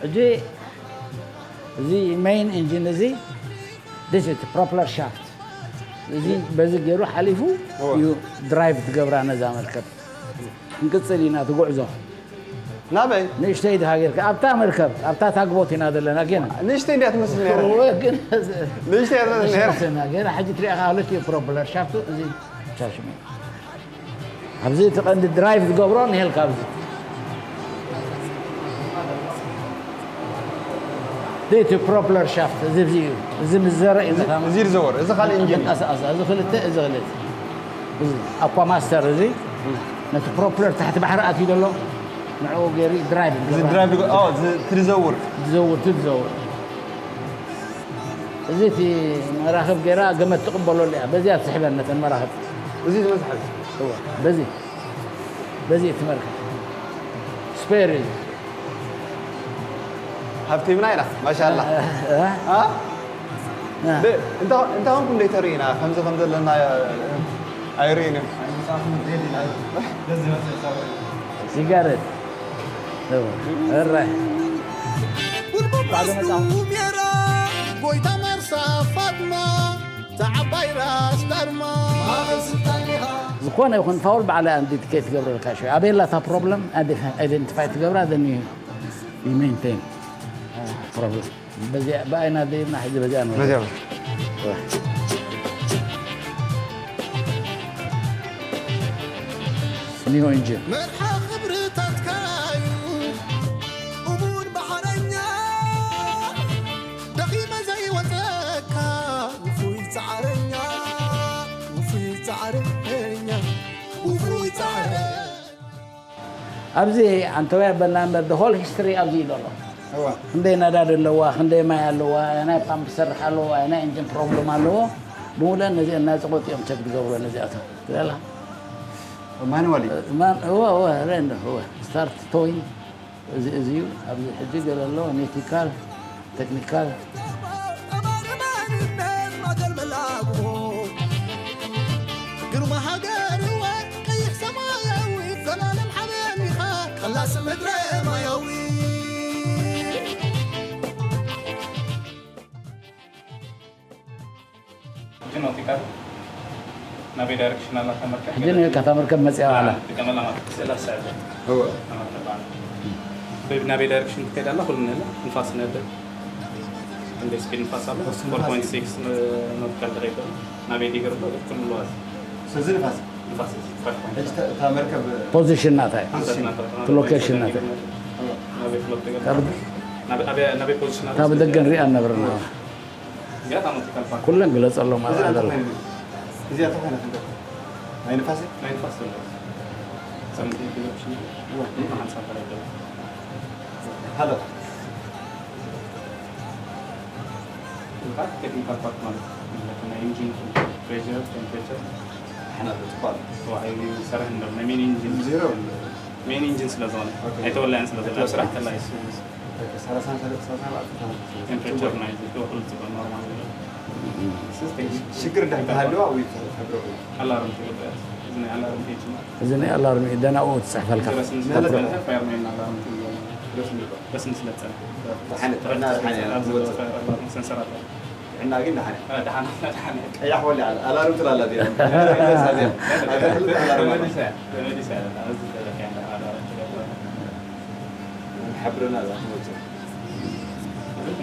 ሕጂ እዚ ሜን ኢንጂን እዚ this is propeller shaft እዚ በዚ ገይሩ ሓሊፉ እዩ ድራይቭ ትገብራ ነዛ መርከብ ክንቅፅል ኢና ትጉዕዞ ናበይ ንእሽተይ ድሃ ጌርካ ኣብታ መርከብ ኣብታ ታግቦት ኢና ዘለና ግን ንእሽተይ እንዲያ ትመስል ነራ እወ ግን ንእሽተይ እያ ትመስል ነራ ንእሽተይ ገና ሕጂ ትሪኣ ከለኻ ክልቲኡ ፕሮፕለር ሻፍቱ እዚ ቻሽሚ ኣብዚ እቲ ቀንዲ ድራይቭ ዝገብሮ ንሄልካ ኣብዚ እቲ ፕሮፕለር ሻፍት እዚ እዚ እዩ እዚ ምስ ዘረ እዩ እዚ ዝዘወር እዚ ካልእ ኢንጂን እዩ። ቀሳቀሳ እዚ ክልተ እዚ ክልተ እዚ ኣኳ ማስተር እዚ ነቲ ፕሮፕለር ታሕቲ ባሕሪ ኣትዩ ዘሎ ንዕኡ ገይሩ ድራይቭ እዚ ዝገብራ። ድራይቭ ኦ እዚ ትዝውር ዝዘውር ትዝውር እዚ እቲ መራኽብ ገይራ ገመድ ትቕበለሉ እያ በዚያ ትስሕበን ነተን መራኽብ እዚ ዝመስሓል እወ በዚ በዚ እትመርካ ስፔር እዩ ሃብቲምና ኢና ማሻላ እ? እ? እ? ብ- እንታ- እንታይ ኾንኩም ደይ ተርእዩና ከምዚ ከም ዘለና ኣይርእዩን እዮም ሲጋሬት እረ ጉልቡብ ራስ ሜራ ጎይታ መርሳ ፋጥማ እታ ዓባይ ራስ ዳርማ ማዕበል ስልጣን ኢኻ ዝኾነ ይኹን ፋውል ባዕላ ኣንዲት ከይትገብረልካ ሽ ኣበየላ እታ ፕሮብለም ኣይደንቲፋይ ትገብራ ዘን ዩ ሜንቴን ፕሮብለም በዚያ ብኣይና ደይብና ሕዚ በዚያ ነው በዚያ ኒዮ ኢንጂን መርሓ ክብርታትካ እዩ እሙን ባሕረኛ ደኺመ ዘይወፀካ ውፉይ ፃዕረኛ ውፉይ ፃዕረኛ ውፉይ ፃዕረኛ ኣብዚ ኣንተወይ ኣበልና እምበር፣ the whole history ኣብዚ እዩ ዘሎ። እዋ። ክንደይ ነዳዲ ኣለዋ፣ ክንደይ ማይ ኣለዋ፣ ናይ ፓምፕ ይሰርሕ ኣለዎ፣ ናይ ኢንጂን ፕሮብለም ኣለዎ። ብምሉእ ነዚ እናፀቆጡ እዮም ቸክ ዝገብሩ ነዚኣቶም። ትደላ? ማንዋሊ። እዋ፣ እዋ፣ ሬንዶ፣ እዋ። ስታርት ቶይን፣ እዚ፣ እዚ እዩ። ኣብዚ ሕጂ ገለ ኣሎ፣ ኔቲካል፣ ቴክኒካል። ግርማ ሃገር እወ ቀይሕ ሰማያዊ ዘላለም ሓበን ኢኻ ቀላስ ምድረ ማያዊ ሕጂ ናውቲካል ናበይ ዳይሬክሽን ኣላ እታ መርከብ? ሕጂ ንካ እታ መርከብ መፅያ ኣላ። ጥቀመላ ማለት ስእላ ትስዕብ። እወ። እታ መርከብ ኣላ። ናበይ ዳይሬክሽን ትከይድ ኣላ? ኩሉ ነላ ንፋስ ነብል። እንደ ስፒድ ንፋስ ኣላ። ንፋስ፣ ንፋስ። ፎር ፖይንት ሲክስ ናውቲካል ትኸይድ ኣላ። ናበይ ዲግሪ ኣሎ? ኩሉ ኣለዋ። ስለዚ ንፋስ። ንፋስ እዚ ፋይቭ ፖይንት። ሕጂ እታ መርከብ ፖዚሽን ናታ እዩ። ፖዚሽን ናታ። ሎኬሽን ናታ። ናበይ ፍሎት ትገብር? ናበይ፣ ኣበይ፣ ናበይ ፖዚሽን ኣላ? ካብ ደገ ንሪኣ ነበርና። ገና ታመት ካልፋ። ኩለን ግለፀሎም ኣብኣ ዘሎ። እዚኣ እንታይ ኮይና ትንቀል? ናይ ንፋስ? ናይ ንፋስ ዘሎ። ሰምቲ ኦፕሽን። እዋ። ሓንሳብ ከላይ ዘሎ። ሃሎ። እንታይ ቴክኒካል ፓርት ማለት ነው። ናይ ኢንጂን ፕሬሸር፣ ቴምፕሬቸር። ሓና ተጥቋል። ዋይ ሰርሕ እንደም ናይ ሜን ኢንጂን። ዜሮ። ሜን ኢንጂን ስለ ዝኾነ። ኦኬ። ኣይተወላያን ስለ ዝኾነ። ኣብ ስራሕ ከላይ እሱ። ሰላሳ ሰለስተ ሰላሳ ኣርባዕተ ቴምፕሬቸር ናይ እዚ ዶ ኩሉ ጽቡቅ ኖርማል እዩ። ሽግር እንዳሃለዋ ወይ ተብረቁ ኣላርም ትገብር። እዚ ናይ ኣላርም ፔጅ ማለት። እዚ ናይ ኣላርም እዩ፣ ደናኡ ትፅሕፈልካ። ረስኒ ስለ ዝጸንሐ ፋየር ሜን ኣላርም ትብሎ። ረስኒ ስለ ዝጸንሐ። ደሓነ ጥዕና ደሓነ እያ። ኣብዚ ፋየር ኣላርም ሰንሰራት። ጥዕና ግን ደሓነ። ደሓን ደሓን። ቀያሕ ወላ ኣላርም ትላላ እዚኣ። ተመሊሳ ተመሊሳ ኣብዚ ተለካ ኣላርም ትገብር። ሓብረና እዛ ትመጽእ።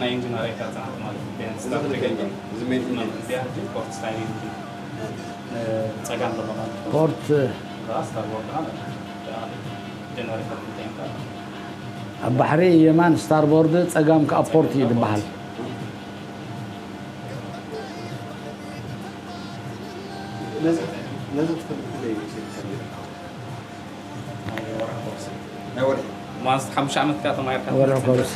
ናይ ኢንጂነር ኣይካ ጽናት ማለት እዩ። ቢያንስ እዚ ክልተ እዩ። እዚ ሜን ኢንጂን። እዚኣ ሕጂ ፖርት ስታይል ኢንጂን። ጸጋም ዘሎ ማለት እዩ። ፖርት ራስ ታርቦ ማለት እዩ። ጀነሬተር እንታይ ይባላል? ኣብ ባሕሪ የማን ስታርቦርድ፣ ፀጋም ከዓ ፖርት እዩ ዝበሃል። ነዚ ነዚ ትፈልጥ እንደ ይመስል ናይ ወርሒ ማንስ ሓሙሽተ ዓመት ከኣ ተማሂርካ ወርሒ ኮርስ።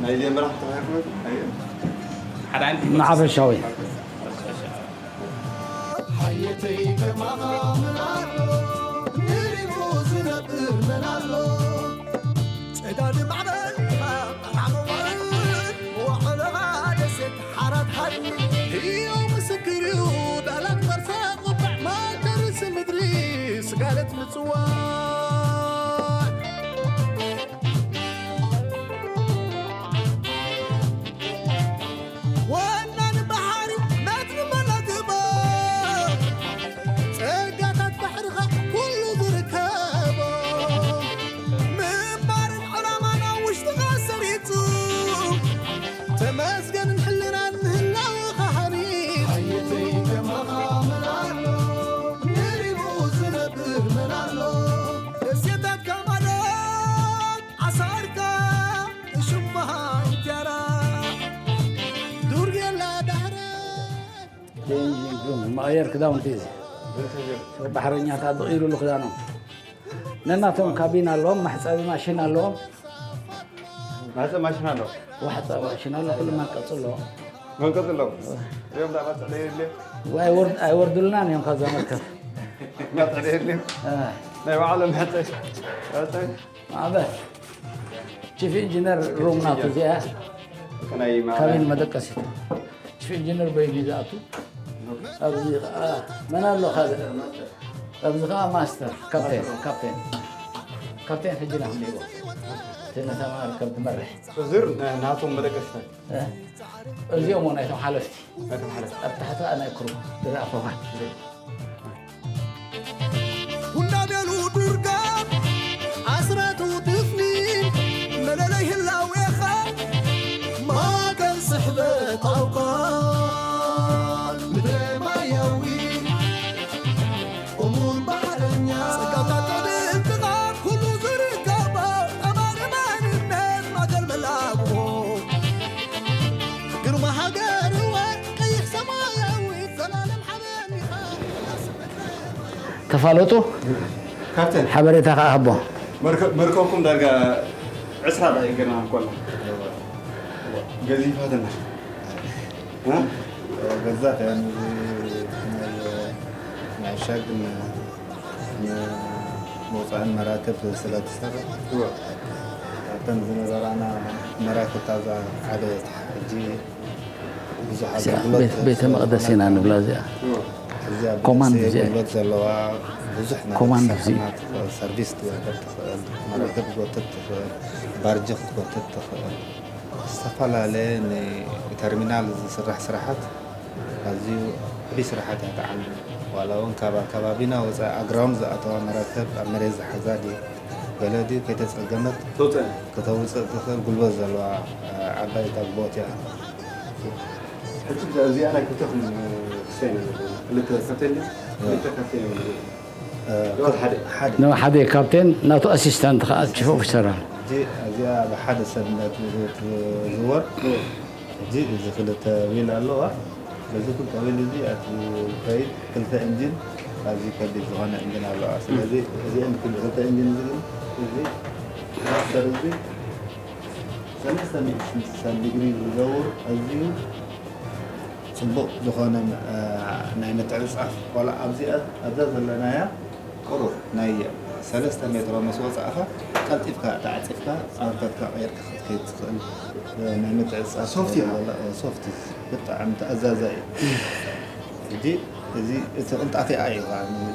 ናይ ዜን በራሕ ተባሂርኩ ናይ ሓደ ዓይነት ንሓፈሻዊ ሓየተይ ከማኻ ምን ኣሎ ንሪሙ ዝነብር መን ኣሎ ጸጋዲ ማዕበል ኢኻ ዓቕባርን መዋዕለኻ ደሴት ሓራት ሃድሚ ህያው ምስክር እዩ ዳላት መርሳ ቁጣዕ ማእከል ርእሲ ምድሪ ስጋለት ምጽዋዕ ወናኒ ባሕሪ ናትኒ መላግቦ ጸጋታት ባሕርኻ ኩሉ ዝርከቦ ምንባርን ዕላማን ኣብ ውሽጥኻ ሰሪጹ ተመስገንን ሕልናን ምህላውኻ ሃኒጹ ኣየተይ ከማኻ መን ኣሎ ንሪሙ ዝነብር መን ኣሎ ደሴታትካ ማለት ዓሳርካ ሽማ ኢትያራ ዱር የላ ዳሕረ ቼንጂንግ ሩም፣ መቐየር ክዳውንቲ እዩ። ባሕረኛታት ዝቕይሩሉ ክዳኖም። ነናቶም ካቢን ኣለዎም፣ መሕፀቢ ማሽን ኣለዎም። ማሕፀ ማሽን ኣሎ። ዋሕፃ ማሽን ኣሎ፣ ኩሉ መንቀፂ ኣለዎ። መንቀፂ ኣለዎ። እዮም ዳ ማፅዕ ደየድልዮ። ኣይወርድ-፣ ኣይወርዱልናን እዮም ካብዛ መርከብ። ማፅዕ ደየድልዮ። እ፣ ናይ ባዕሎም ማፅዕ። ማፅዕ። ማዕበል። ቺፍ ኢንጂነር ሩም ናቱ እዚኣ። ከናይ ማ- ካቢን መደቀሲት። ቺፍ ኢንጂነር በይኑ እዩ ዝኣቱ። ኣብዚ ኸዓ መን ኣሎ ካልእ? ኣብዚ ኸዓ ማስተር፣ ካፕቴን፣ ካፕቴን። ካፕቴን ሕጂ ኢና ክንህቦ። እቲ ነታ መርከብ ትመርሕ። ዝር ናቶም መደቀስታት። እ? እዚኦም እውን ናይቶም ሓለፍቲ። ናቶም ሓለፍቲ። ኣብ ታሕቲ ናይ ክሩ ዝረኣ ፈፋ። እንዳቤሉ ዱርጋ ኣስራቱ ትፍኒ መለለይ ህላዌኻ ማእከል ስሕበት ኣውቃል ምድረ ማያዊ እሙን ባሕረኛ ጸጋታት ጥበብካ ኩሉ ዝርከቦ ጠማሪ መንነት ማእከል መላግቦ ግርማ ሃገርወ ቀይሕ ሰማያዊ ዘላለም ሓበኒኻ ተፋለጡ። ካፕቴን። ሓበሬታ ከዓ ህቦ። መርከ- መርከብኩም ዳርጋ ዕስራ ደቂቕ ገና እንኮላ ገዚፋትና። እ? ገዛት እያ። ነዚ ናይ ምዕሻግን መውፃእን መራክብ ስለ ትሰርሕ፣ ኣብተን ዝነበራና መራክብ ታዛ ሓደ ሕጂ ብዙሕ ኣገልግሎት ቤተ መቅደስ ኢና ንብላ እዚኣ። እዚኣ ኮማንድ ብደሴ እዚኣ። ጉልበት ዘለዋ ብዙሕ ማለት ኮማንድ እዚኣ። ሰራሕተኛታት ሰርቪስ ትገብር ትኽእል፣ መራክብ ክትጎትት ትኽእል፣ ባርጅ ክትጎትት ትኽእል። ዝተፈላለየ ንተርሚናል ዝስራሕ ስራሓት ኣዝዩ ዓብዪ ስራሓት እያ ትዓልም። ዋላ እውን ካብ ኣከባቢና ወፃኢ ኣግራውንድ ዝኣተዋ መራክብ ኣብ መሬት ዝሓዛ ድዩ ገለ ድዩ ከይተፀገመት ተውፅእ። ከተውፅእ ትኽእል ጉልበት ዘለዋ ዓባይ ታግቦት እያ። ሕጂ እዚኣ ናይ ክልተ ክሰይ ክልተ ካፕቴን ክልተ ካፕቴን እ፣ ዶ ሓደ ሓደ ን ሓደ ካፕቴን ናቱ ኣሲስታንት ከዓ ቺፍ ኦፊሰር ኣሎ። ሕጂ እዚኣ ብሓደ ሰብ እንዳትዝወር ሕጂ እዚ ክልተ ዊል ኣለዋ። በዚ ክልተ ዊል እዚ ኣቲ ከይድ ክልተ እንጂን ኣዝዩ ከቢድ ዝኾነ እንጂን ኣለዋ። ስለዚ እዚአን ክል- ክልተ እንጂን እዚ ግን እዚ ማስተር እዚ ሰለስተ ሚእቲ ስልሳ ዲግሪ ዝዘውር ኣዝዩ ፅቡቕ ዝኾነ እ፣ ናይ ምትዕፃፍ ቆልዓ ኣብዚኣ ኣብዛ ዘለናያ ቁሩብ ናይ ሰለስተ ሜትሮ ምስ ወፃእኻ ቀልጢፍካ ተዓፂፍካ ኣንፈትካ ቀይርካ ክትከይድ ትኽእል እ፣ ናይ ምትዕፃፍ ሶፍት እያ። እ፣ ሶፍት ብጣዕሚ ተኣዛዛይ እዩ። ሕጂ እዚ እቲ ቅልጣፊኣ እዩ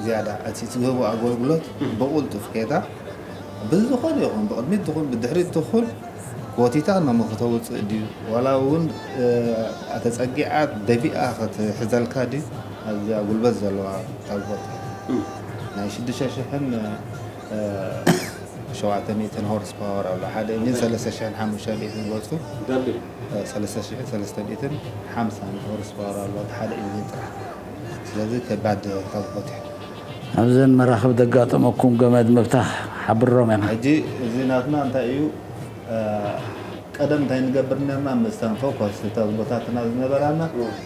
ዝያዳ እቲ ትህቦ ኣገልግሎት ብቕልጡፍ ከይዳ ብዝኾነ ይኹን ብቕድሚት ትኹን ብድሕሪት ትኹን ጎቲታ ነሞ ከተውፅእ ድዩ ዋላ እውን እ፣ ተፀጊዓ ደፊኣ ክትሕዘልካ ድዩ? ኣዝያ ጉልበት ዘለዋ ታግቦት ናይ ሽዱሽተ ሽሕን እ፣ ሸውዓተ ሚእትን ሆርስ ፓወር ኣሎ ሓደ ኢንጂን ሰለስተ ሽሕን ሓሙሽተ ሚእትን ገፁ ዳብል ሰለስተ ሽሕን ሰለስተ ሚእትን ሓምሳን ሆርስ ፓወር ኣሎ ሓደ ኢንጂን ጥራሕ። ስለዚ ከባድ ታግቦት እዩ። ኣብዘን መራኽብ ዘጋጠመኩም ገመድ ምብታኽ ሓብሮም ኢና። ሕጂ እዚ ናትና እንታይ እዩ እ፣ ቀደም እንታይ ንገብር ነርና ምስታን ፎኮስ እታ ቦታትና ዝነበራና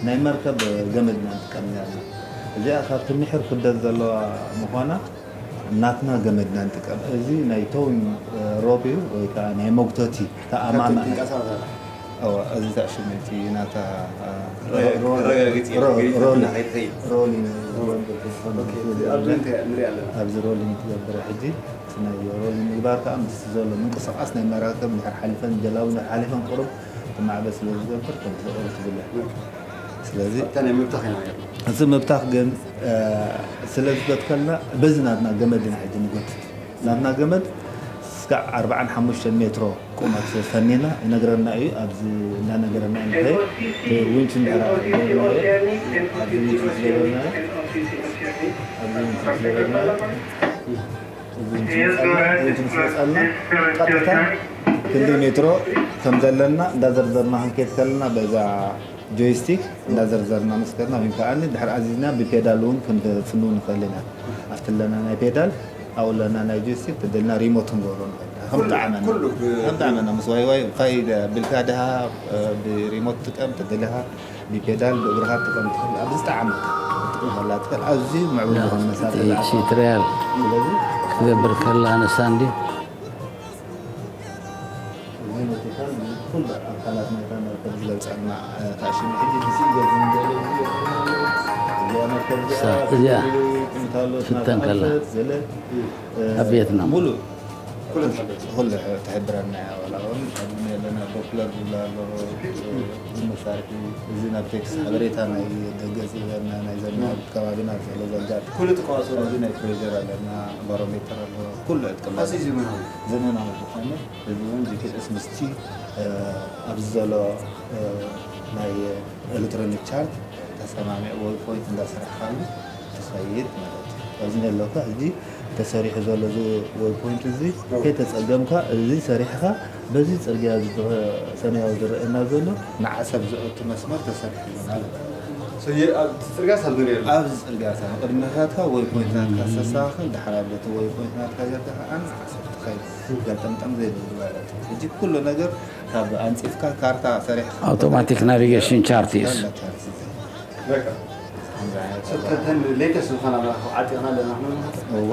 ናይ መርከብ ገመድና ንጥቀም ነርና። እዚኣ ካብቲ ምሕር ክብደት ዘለዋ ምዃና ናትና ገመድና ንጥቀም። እዚ ናይ ቶዊንግ ሮፕ እዩ ወይ ከዓ ናይ መጉተቲ ተኣማማ። ትንቀሳቐስ ኣላ። እወ፣ እዚ ታሽመቲ ናታ እ፣ ረጋግፂ፣ ሮ- ረጋግፂ፣ ሮ- ረጋግፂ ሮሊንግ ናተይ ትኸይድ። ሮሊንግ ኣብዚ እንታይ ንሪኢ ኣለና? ኣብዚ ሮሊንግ ትገብር ሕጂ እቲ ናይ ሮሊንግ ምግባር ከዓ ምስ ዘሎ ምንቅስቃስ ናይ መራከብ እንድሕር ሓሊፈን ጀላቡ እንድሕር ሓሊፈን ቁሩብ እቲ ማዕበል ስለ ዝገብር ከም ዝቕርብ ትብለ። ስለዚ ኣብታ ናይ ምብታኽ ኢና ነርና። እዚ ምብታኽ ግን እ፣ ስለ ዝገትከልና በዚ ናትና ገመድ ኢና ሕጂ ንጎትት። ናትና ገመድ እስካዕ ኣርባዓን ሓሙሽተን ሜትሮ ቁመት ፈኒና ይነግረና እዩ። ኣብዚ እንዳነገረና ንኸይድ ዊንች እንድሕር ገበርናዮ፣ ኣብዚ ዊንች ምስ ገበርናዮ፣ ኣብዚ ዊንች ምስ ገበርናዮ፣ እዚ ዊንች ምስ መፃልና፣ ዊንች ምስ መፃልና ቀጥታ ክንደይ ሜትሮ ከም ዘለና እንዳዘርዘርና ክንከይድ ከለና በዛ ጆይስቲክ እንዳዘርዘርና ምስ ከድና ወይ ከዓኒ ድሕር ኣዚዝና ብፔዳል እውን ክንፍንው ንኽእል ኢና። ኣብቲ ኣለና ናይ ፔዳል ኣብኡ ኣለና ናይ ጆይስቲክ ተደልና ሪሞት ክንገብሮ ንኽእል ኢና። ከም ጣዕመና ኩሉ ብ- ከም ጣዕመና ምስ ዋይ ዋይ ፋይ ቢልካ ድሃ ብሪሞት ጥቀም ተደሊኻ ብፔዳል ብእግርኻ ጥቀም ትኽእል። ኣብ ዝጠዓመካ ትጥቀመላ ትኽእል። ኣዝዩ ምዕቡል ዝኾነ መሳርሒ እዩ። ቲዩቶሪያል ስለዚ ክገብር ከላ ኣነሳ እንዲ እዚ መቴካል ኩሉ ኣካላት ናይታ መርከብ ዝገልፀልና ታሽሙ ሕጂ ብስእገ ዝንገለ እዚኣ መርከብ እዚኣ ጥንታሎት ትተን ከላ። ገለ ኣብ ቪየትናም። ሙሉእ ኩሉ ትሕብረና እያ። ዋላ እውን ኣብዚ ኣለና ዶፕለር ዝብላ ኣሎ፣ እዚ መሳርሒ እዚ ናብ ቴክስ ሓበሬታ ናይ ደገ ዝበልና ናይ ዘና ከባቢና ዘሎ ዘጋጥ ኩሉ ተቋፅሮ እዚ ናይ ፕሬር ኣለና፣ ባሮሜተር ኣሎ፣ ኩሉ ዕጥቀም ኣዝዩ ዘመናዊ። ዘመናዊ ዝኾነ እዚ እውን ጂፒኤስ ምስቲ ኣብዚ ዘሎ ናይ ኤሌክትሮኒክ ቻርት ተሰማሚዕ ወይ ፖይንት እንዳሰራሕካሉ ትኸይድ ማለት እዩ። ኣብዚ ነለካ እዚ ተሰሪሑ ዘሎ እዚ ወይ ፖይንት እዚ ከይተፀገምካ እዚ ሰሪሕካ በዚ ፅርግያ እዚ ሰማያዊ ዝረአና ዘሎ ንዓሰብ ዘእቱ መስመር ተሰሪሑ ኣሎ ማለት እዩ። ጽርግያ ሳብ ንሪኦ ኣብዚ ፅርግያ ሳብ ቅድመታትካ ወይ ፖይንት ናትካ ተስተኻኽል ድሓር ኣለቲ ወይ ፖይንት ናትካ ጌርካ ከዓ ንዓሰብ ትኸይድ ገልጠምጠም ዘይብሉ ማለት እዩ። ሕጂ ኩሉ ነገር ካብ ኣንፂፍካ ካርታ ሰሪሕካ ኣውቶማቲክ ናቪጌሽን ቻርት እዩ። ካርታ ቻርት እዩ። በቃ ተን ሌተስት ዝኾና መራኽብ ዓጢቕና ኣለና ንሕና ንሓት እወ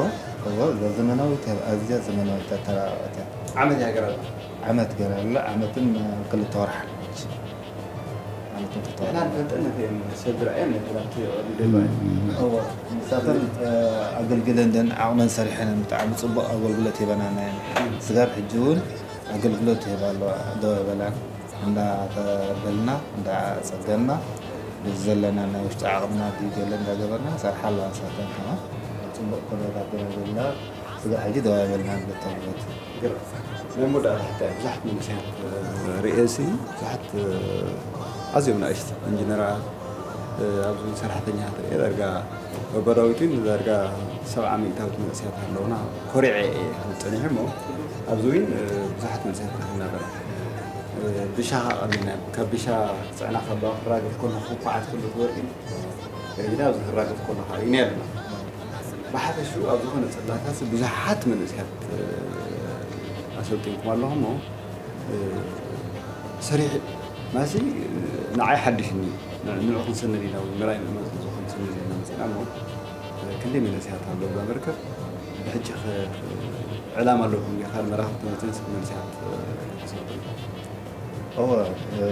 እዛ ዘመናዊት እያ፣ ኣዝያ ዘመናዊት ኣተራባእታ። ዓመት እያ ገራ ኣላ። ዓመት ገራ ኣላ፣ ዓመትን ክልተ ወርሓ። ዓመትን ክልተ ንሕና ወርሓ። ንፈልጠን ነቲ እየን ሰብ ዝረኣየን ነቲ ናብቲ ቀቢሉ እም፣ እም። እዋ፣ ንሳተን፣ እ፣ ኣገልግለን ደን ዓቕመን ሰሪሐን ብጣዕሚ ጽቡቕ ኣገልግሎት ሂበናና እየን። ስጋብ ሕጂ እውን ኣገልግሎት ይህባ ኣለዋ፣ ደው ኣይበላን። እንዳተበልና፣ እንዳጸገና፣ ብዘለና ናይ ውሽጢ ዓቕምና ድዩ ገለ እንዳገበርና፣ ሰርሓ ኣለዋ ንሳተን ከማን። ኣብ ጽቡቕ ኩነታት ኢና ዘለና። ስጋብ ሕጂ ደው ኣይበልናን በቶም በት። ግርም። ናይ መወዳእታ ሕቶ እያ። ብዙሓት መንእሰያት፣ እ፣ ርእየሲ፣ ብዙሓት፣ እ፣ ኣዝዮም ንኣሽቱ ኢንጂነራት፣ እ፣ ኣብዚ ሰራሕተኛታት ርእየ ዳርጋ በባዳዊት እውን ዳርጋ ሰብዓ ሚእታዊት መንእሰያት ኣለውና። ኮሪዐ እየ ክብል ጸኒሐ እሞ፣ ኣብዚ እውን፣ እ፣ ብዙሓት መንእሰያት ንረክብ ኣለና። እ፣ ብሻ ኸዓ ቀሊልና፣ ካብ ብሻ ጽዕና ካብ ክራገፍ ከሎ፣ ክኳዓት ከሎ እቲ ወርቂ፣ ደረጃ ኣብዚ ክራገፍ ከሎ ከዓ ኢና ኣለና። ብሓፈሽኡ ኣብ ዝኾነ ጽላታት ብዙሓት መንእሰያት፣ እ፣ ኣሰልጢንኩም ኣለኹም እሞ፣ እ፣ ሰሪሕ ማሲ ንዓይ ሓድሽኒ፣ ን-፣ ንዑ ክንስንድ ኢና፣ ወይ ምራይ ምእመን ዝኾን ክንስንድ ኢና መጺና እሞ፣ እ፣ ክንደይ መንእሰያት ኣለዉ እዛ መርከብ? ብሕጂ ኸ ዕላማ ኣለኩም ዲኻ? መራኽብ ተመልሰን መንእሰያት፣ እ፣ ተሰልጥኑ? እወ፣ እ፣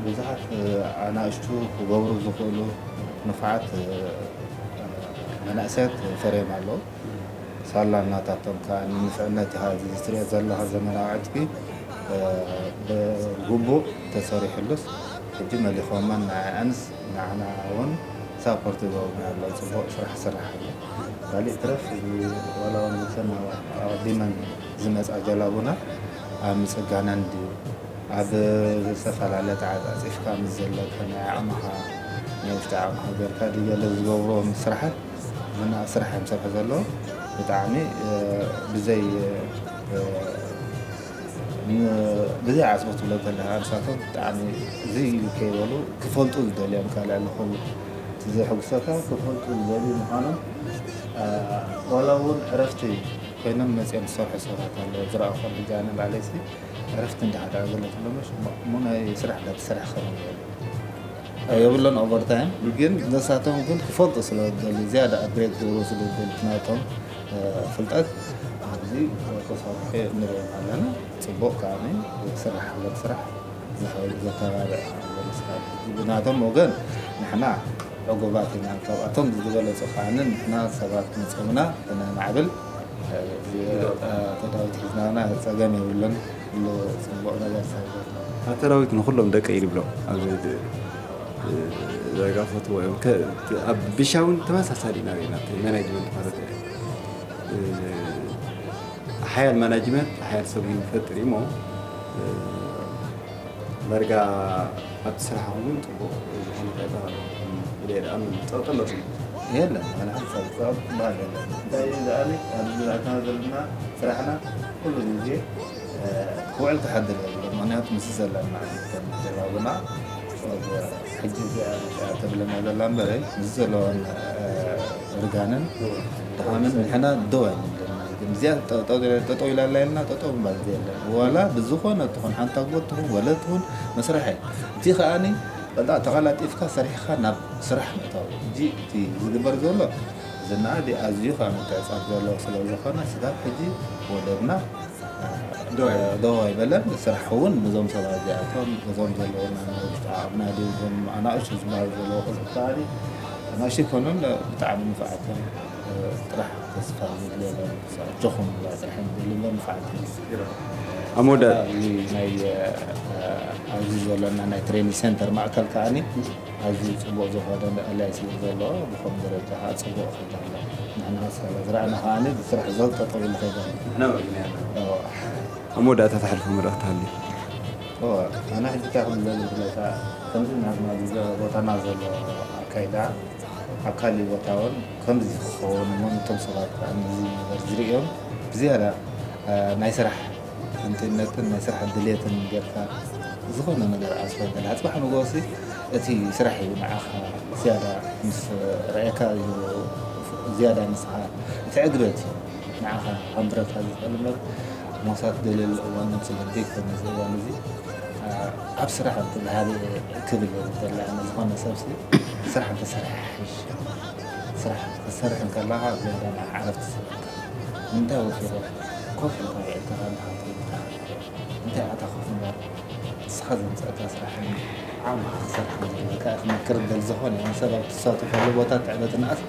ብዙሓት፣ እ፣ ኣናእሽቱ ክገብሩ ዝኽእሉ ንፉዓት፣ እ፣ መናእሰያት ፈርዮም ኣለዉ። ሳላ እናታቶም ከኣ ንንፍዕነት ኢኻ እዚ ትሪኦ ዘለኻ ዘመናዊ ዕጥቂ፣ እ፣ ብግቡእ ተሰሪሕሉስ፣ ሕጂ መሊኾመን ንዓኣንስ ንዓና እውን ሳፖርት ይገብሩና ኣለዉ። ጽቡቕ ስራሕ ይስራሕ ኣሎ። ካሊእ ትረፍ፣ እዚ ዋላ እውን ንሰን ኣቐዲመን ዝመጻ ጀላቡና ኣብ ምጽጋነን ድዩ፣ ኣብ ዝተፈላለየ ተዓጻጺፍካ ምስ ዘለካ ናይ ዓቕምኻ፣ ናይ ውሽጢ ዓቕምኻ ጌርካ ድዩ ገለ ዝገብርዎም ስራሓት፣ መናእሰይ ስራሕ እዮም ዝሰርሑ ዘለዉ። ብጣዕሚ፣ እ፣ ብዘይ፣ እ፣ ን-፣ ብዘይ ዓጽቦ ትብሎ ዘለኻ፣ ንሳቶም ብጣዕሚ እዚ እዩ ከይበሉ ክፈልጡ ዝደልዮም፣ ካልእ ኣሎ ኩሉ እቲ ዘሕጉሰካ ክፈልጡ ዝደልዩ ምዃኖም፣ እ፣ ዋላ እውን ዕረፍቲ ኮይኖም መጺኦም ዝሰርሑ ሰባት ኣለዉ። ዝረኣኹም ሕጂ ኣነ ባዕለይሲ ዕረፍቲ እንዳሓደ ኣገለት ኣለመሽ እሞ ናይ ስራሕ እንዳተሰርሐ ክኸውን ይኽእል። የብሎን ኦቨርታይም፣ ግን ነሳቶም ግን ክፈልጡ ስለ ዝደልዩ፣ ዝያዳ ኣፕግሬድ ክገብሩ ስለ ዝደልዩ፣ እቲ ናቶም፣ እ፣ ፍልጠት ኣብዚ ተሳትፎ ንሪኦም ኣለና። ጽቡቕ ከኣ ክስራሕ ኣሎ፣ እቲ ስራሕ ዝኸ-፣ ዘተባብዕ ኣሎ። ብናቶም ወገን ንሕና ዕጉባት ኢና። ካብኣቶም ዝበለጹ ከኣ ንሕና ሰባት መጺኦምና ክነማዕብል፣ እ፣ እ፣ ተዳዊት ሒዝናና ጸገም የብሉን። ኩሉ ጽቡቕ ነገር ሰብ ኣሎ። ኣተራዊት ንኹሎም ደቀይ ይብሎም። ኣብዚ ድ-፣ እ፣ ዳርጋ ፈትዎ እዮም። ከ-፣ ኣብ ቢሻ እውን ተመሳሳሊ ኢና ርኢና፣ እቲ ማናጅመንት ማለት እዩ። እ፣ ሓያል ማናጅመንት፣ ሓያል ሰብ እዩ ዝፈጥር እዩ እሞ፣ እ፣ ዳርጋ ኣብቲ ስራሕኹም እውን ጽቡቕ ዝኾነ ጣይታ ኣለኩም ኢለ እየ ዝኣምን። ጸቕጢ ኣለኩም? የለን፣ ዋላ ሓንቲ ጸቕጢ፣ ጸቕጢ ዝበሃል የለን። እንታይ እዩ ዝኣሊ፣ ኣብዚ ኣትና ዘለና ስራሕና ኩሉ ግዜ፣ እ፣ ክውዕል ክሓድር የብሉን። ምኽንያቱ ምስ ዘለና ከም ጀላቡና፣ ሕጂ እዚኣ ተብለና ዘላ እምበር፣ ምስ ዘለዎን፣ እ፣ እርጋንን ድኻምን ንሕና ደው ኣይንብልን። ግን እዚኣ ጠ-፣ ጠ-፣ ጠጠው ኢላ ኣላ ኢልና ጠጠው ምባል የለን። ዋላ ብዝኾነ ትኹን ሓንቲ ኣጎት ትኹን ወለ ትኹን መስርሐ። እቲ ከኣኒ በቃ ተቐላጢፍካ ሰሪሕካ ናብ ስራሕ ምእታው። ሕጂ እቲ ዝግበር ዘሎ ዝነኣድ ኣዝዩ ከዓ ምትዕጻፍ ዘለዎ ስለ ዝኾነ ስጋብ ሕጂ ወደብና ደው ኣይበለን። ደው ኣይበለን። ስራሕ እውን ነዞም ሰባት እዚኣቶም፣ ነዞም ዘለዉና ናይ ውሽጢ ዓቕምና ድዩ፣ እዞም ኣናእሽቱ ዝበሃሉ ዘለዉ ቆልዑ ከኣኒ ኣናእሽቱ ይኮኑን ብጣዕሚ ንፉዓት እዮም። ጥራሕ ተስፋ ዝድልየሎም፣ ኣጆኹም ጥራሕ ዝደልየሎም ንፉዓት እዮም። ኣብ መወዳእ እዚ ናይ፣ ኣብዚ ዘለና ናይ ትሬኒንግ ሴንተር ማእከል ከኣኒ ኣዝዩ ጽቡቕ ዝኾነ ኣላይሲ ዘለዎ፣ ብኸም ደረጃ ከዓ ጽቡቕ ከይዳ ኣሎ። ንሕና ስለ ዝረኣና ከኣኒ ብስራሕ ዘው ጠጠው ኢሉ ከይዳ ኣሎ። ንሕና ወጊና ኣለና። እዎ። ኣብ መወዳእታ ተሕልፎ መልእኽቲ ሃልዩ? እዎ፣ ኣነ ሕጂ እንታይ ክብል ዝደሊ፣ ብለካ ከምዚ ናትና እዚ ቦታና ዘሎ ኣካይዳ ኣብ ካሊእ ቦታ እውን ከምዚ ክኸውን እሞ፣ ነቶም ሰባት ከዓ ነዚ ነገር ዝርእዮም ብዝያዳ፣ እ፣ ናይ ስራሕ ህንጥይነትን ናይ ስራሕ ድሌትን ጌርካ ዝኾነ ነገር ዓጽዋ እንተልሃ፣ ጽባሕ ንግሆሲ እቲ ስራሕ እዩ ንዓኻ ዝያዳ ምስ ረኣየካ እዩ ዝያዳ ንስኻ እቲ ዕግበት እዩ ንዓኻ ከንብረካ ዝኽእል እምበር፣ ሞሳ ትደልየሉ እዋን መጺኡ፣ በይኮነ እዚ እዋን እዚ፣ እ፣ ኣብ ስራሕ እንተዝሃበ ክብል እየ ዝደሊ። ኣነ ዝኾነ ሰብሲ ስራሕ እንተሰርሐ ይሓይሽ። ስራሕ ክትሰርሕ እንከለኻ ዝያዳ ንዓኻ ዕረፍቲ ይስምዓካ። እንታይ ወሲኹ ኮፍ ኢልካ ውዒልካ ካብ ደሓን እንታይ ኢልካ እንታይ ኣታ ኮፍ እምበር ንስኻ ዘምፀእካ ስራሕ ዓማ ክሰርሕ ዘለካ ክመክር ደል ዝኾነ ይኹን ሰብ ኣብ ትሳተፈሉ ቦታ ትዕበ ትንኣስ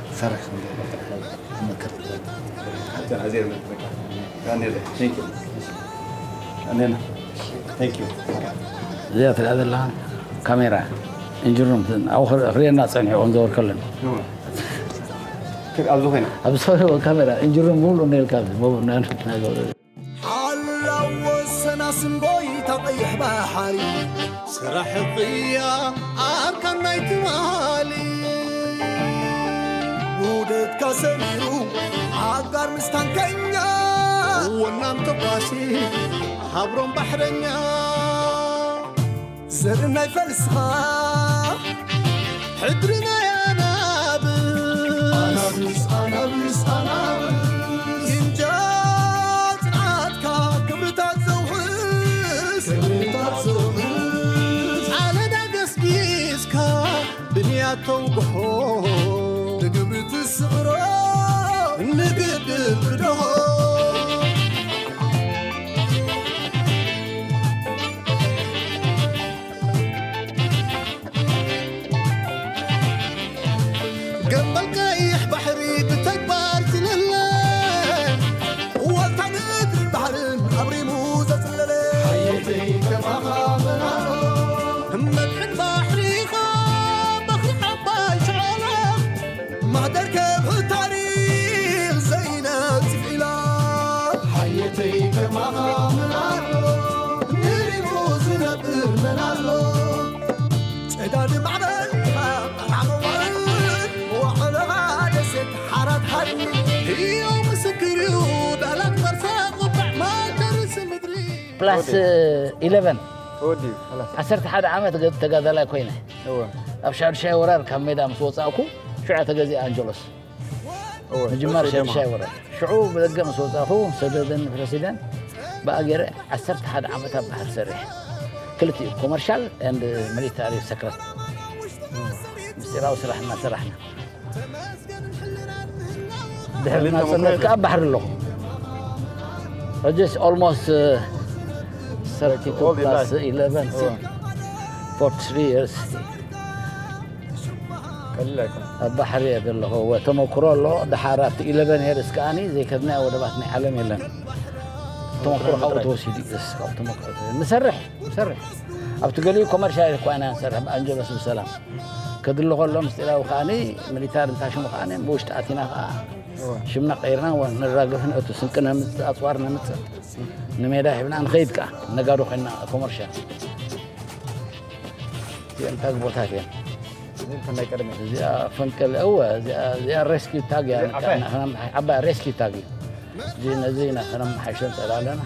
ክሰርሕ ከም ዘለዎ ጥራሕ ክመክር ደል ሓንቲ ኣዜብ ነጥበካ ኣኔለ thank you ኣኔና thank you እዚኣ ትሪኣ ዘላ ካሜራ እንጅሩም ኣብኡ ክርእየና ፀኒሑ ከም ዘወርከለን ኣብዚ ኮይና ኣብ ሰው ካሜራ እንጅሩም ሙሉ ነልካ ናገበረ ሓላዎ ሰናስን ጎይታ ቀይሕ ባሕሪ ስራሕ ቅያ ኣርካን ናይ ትማሊ ውደትካ ሰሚሩ ኣጋር ምስታንከኛ ወናም ተኳሲ ሃብሮም ባሕረኛ ዘርኢ ናይ ፈልስኻ ሕድሪ ናይ ኣናብስ ኣናብስ ኣናብስ ኣናብስ ግንጃ ጽንዓትካ ክብርታት ዘውሕስ ክብርታት ዘውሕስ ዓለዳ ገስጊስካ ብንያት ተውግሖ ንግብሪ ትስዕሮ ንግድል ክደሆ ገበል ቀይሕ ባሕሪ ብተግባር ዝለለ ዋልታ ምድርን ባሕርን ኣብሪሙ ዘጽለለ ሓየተይ ከማኻ መናሎ መድሕን ባሕሪኻ ባሕሪ ዓባይ ሸዓላ ማህደር ከብሒ ታሪኽ ዘይነጽፍ ኢላ ሓየተይ ከማኻ መናሎ ንሪሙ ዝነብር መናሎ ጨዳዲ ማዕበል ሓመዋን ወዕለኻ ደሴት ሓራት ሓሪ ህያው ምስክር እዩ ዳላት መርሳ ቁባዕ ማከርስ ምድሪ ፕላስ ኢለቨን ተወዲኡ خلاص ዓሰርተ ሓደ ዓመት ገ- ተጋዳላይ ኮይነ እወ ኣብ ሻዱሻይ ወራር ካብ ሜዳ ምስ ወፃእኩ ሽዑ ተገዚኣ ኣንጀሎስ እወ ምጅማር ተወዲኡ ሻዱሻይ ወራር ሽዑ ብደገ ምስ ወፃእኩ ሰደደኒ ፕረሲደንት ብኣገረ ዓሰርተ ሓደ ዓመት ኣብ ባሕር ሰሪሕ ክልቲኡ ኮመርሻል ኤንድ ሚሊታሪ ሰክረት ምስጢራዊ ስራሕ እናሰራሕና ድሕሪ ናፅነት ከዓ ባሕሪ ኣለኹ ሕጅስ almost thirty two All the plus life. eleven እወ for three years ቀሊል ኣይኮነ ኣብ ባሕሪ እየ ዘለኹ እወ ተመክሮ ኣሎ ድሓር ኣብቲ ኢለቨን የርስ ከዓኒ ዘይከድናዮ ወደባት ናይ ዓለም የለን ተመክሮ ካብኡ ተወሲዱ እዩ ስ ካብኡ ተመክሮ ተወሲዱ። ንሰርሕ ንሰርሕ ኣብቲ ገሊኡ ኮመርሻል እኳ ኢና ንሰርሕ ብኣንጀሎስ ብሰላም ከድሊ ከሎ ምስጢራዊ ከዓኒ ሚሊታር እንታሽሙ ከዓኒ ብውሽጢ ኣቲና ከዓ ሽምና ቀይርና ንራገፍ ንእቱ ስንቂ ነምፅእ ኣፅዋር ነምፅእ ንሜዳ ሒብና ንኸይድ ከዓ ነጋዶ ኮይና ኮመርሻል እዚአን ታግ ቦታት እየን ከናይ ቀደመ እዚኣ ፈንቅል እወ እዚኣ ሬስኪ ታግ እያ ዓባይ ሬስኪ ታግ እዩ እዚ ነዚ ኢና ከነመሓይሾ ንፅእል ኣለና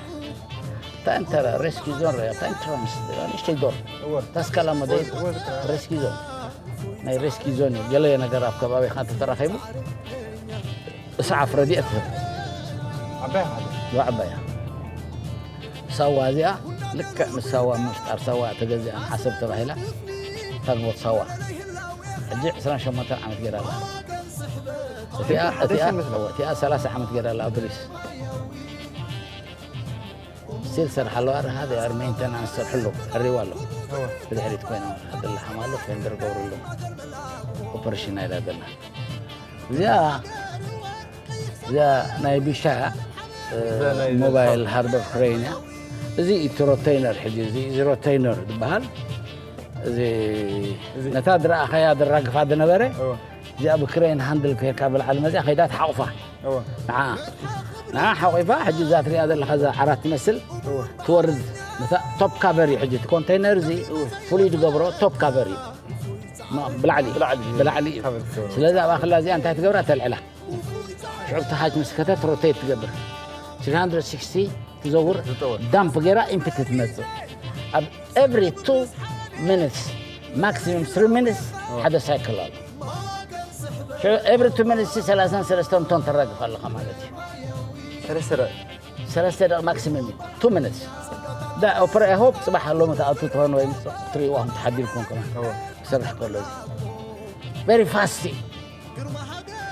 እንታይ እንተ ሬስኪ ዞን ርያ እንታይ ትረምስ ንእሽተይ ዶር ታስካላ መደይ ሬስኪ ዞን ናይ ሬስኪ ዞን እዩ ገለ ነገር ኣብ ከባቢኻ እንተተረኺቡ እስዓፍ ረድኤት ትህብ ዓባይ ሓደ ዋዕባያ ሳዋ እዚኣ ልክዕ ምስ ሳዋ ምፍጣር ሳዋ ተገዚኣ ዓሰብ ተባሂላ ታግቦት ሳዋ ሕጂ ዕስራን ሸሞንተን ዓመት ገይራ ኣላ እቲኣ እቲኣ እቲኣ ሰላሳ ዓመት ገይራ ኣላ ኣብ ብሪስ ስቲል ሰርሓ ኣለዋ ርሃ ር ሜንተናንስ ሰርሕሉ ሕሪዋ ኣሎ ብድሕሪት ኮይኖም ሓደላሓም ኣሎ ፌንደር ገብርሉ ኦፐሬሽን ናይዳ ዘላ እዚኣ እዚኣ ናይ ቢሻ ሞባይል ሃርበር ክሬን እያ እዚ እቲ ሮቴይነር ሕጂ እዚ እዚ ሮቴይነር ዝበሃል እዚ ነታ ዝረኣኸያ ዝራግፋ ዝነበረ እዚኣ ብክሬን ሃንድል ጌርካ ብላዕሊ መዚኣ ከይዳ ትሓቑፋ ንዓ ንዓ ሓቑፋ ሕጂ እዛ ትሪኣ ዘለኻ እዛ ዓራት ትመስል ትወርድ ነታ ቶፕ ካቨር እዩ ሕጂ እቲ ኮንቴይነር እዚ ፍሉይ ዝገብሮ ቶፕ ካቨር እዩ ብላዕሊ ብላዕሊ እዩ ስለዚ ኣብኣ ክላ እዚኣ እንታይ ትገብራ ተልዕላ ሽዑ ተሓጅ ምስ ከተት ሮቴት ትገብር three hundred sixty ትዘውር ዳምፕ ገይራ ኢምፕት ትመፅእ ኣብ every two minutes maximum three minutes ሓደ ሳይክል ኣሎ every two minutes ሰላሳን ሰለስተን ቶን ተራግፍ ኣለኻ ማለት እዩ ሰለስተ ደቂ ማክሲመም እዩ two minutes ዳ ኦፕራ ሆፕ ፅባሕ ኣሎ መተኣቱ ትኾን ወይ ትሪእዋ ከም ተሓዲርኩም ከማ ክሰርሕ ከሎ very fast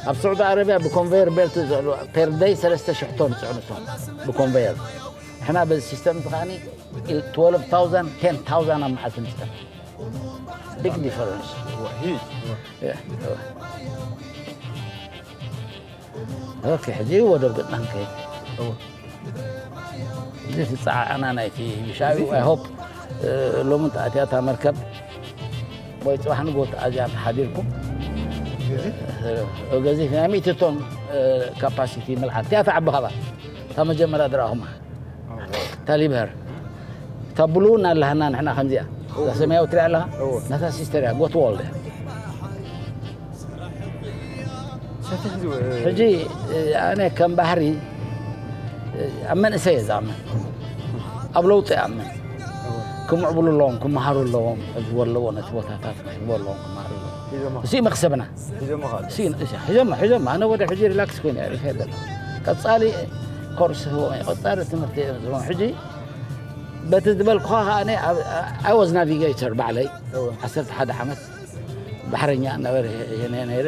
ኣብ ስዑዲ ዓረብያ ብኮንቨየር ቤልት ዝዕሉ ፐር ደይ ሰለስተ ሽሕ ቶን ዝፅዕኑ እቶም ብኮንቨየር። ንሕና በዚ ሲስተም እዚ ከዓኒ ትወልቭ ታውዛንድ ቴን ታውዛንድ ኣብ መዓልቲ ንፅዕን። ቢግ ዲፈረንስ። Huge. ኦኬ፣ ሕጂ ወደብ ገጥና ንከይድ። እዚ ትፀዓዓና ናይቲ ብሻዩ ኣይ ሆፕ ሎሚ ተኣትያ እታ መርከብ ወይ ፅባሕ ንጎ ተኣዝያ ተሓዲርኩም ገዚፍ ናይ ሚእቲ ቶን ካፓሲቲ ምልዓል እቲኣ ተዓቢ ካባ እታ መጀመርያ ድረኹማ እታ ሊብሀር እታ ብሉ እናለሃና ንሕና ከምዚኣ እዛ ሰማያዊ ትሪኣ ኣለኻ እወ። ናታ ሲስተር እያ ጎት ወልድ ሰፊሕ ዝወ- ሕጂ ኣነ ከም ባህሪ ኣብ መንእሰይ እየ ዝኣምን ኣብ ለውጢ እኣምን ክምዕብሉ ኣለዎም ክመሃሩ ኣለዎም ዝወለዎ ነቲ ቦታታት ክሕግቦ ኣለዎም ክመሃሩ ኣለዎም ሒዞማ እሱ መክሰብና ሒዞማ ካለ ሒዞማ ሒዞማ ኣነ ወደ ሕጂ ሪላክስ ኮይነ ሪፈ የለ ቀፃሊ ኮርስ ህቦም እየ ቀፃሊ ትምህርቲ እዮም ዝቦም ሕጂ በቲ ዝበልኩኻ ከዓ ኣይ ዋዝ ናቪጌተር ባዕለይ እወ ዓሰርተ ሓደ ዓመት ባሕረኛ ነበረ እየ ነይረ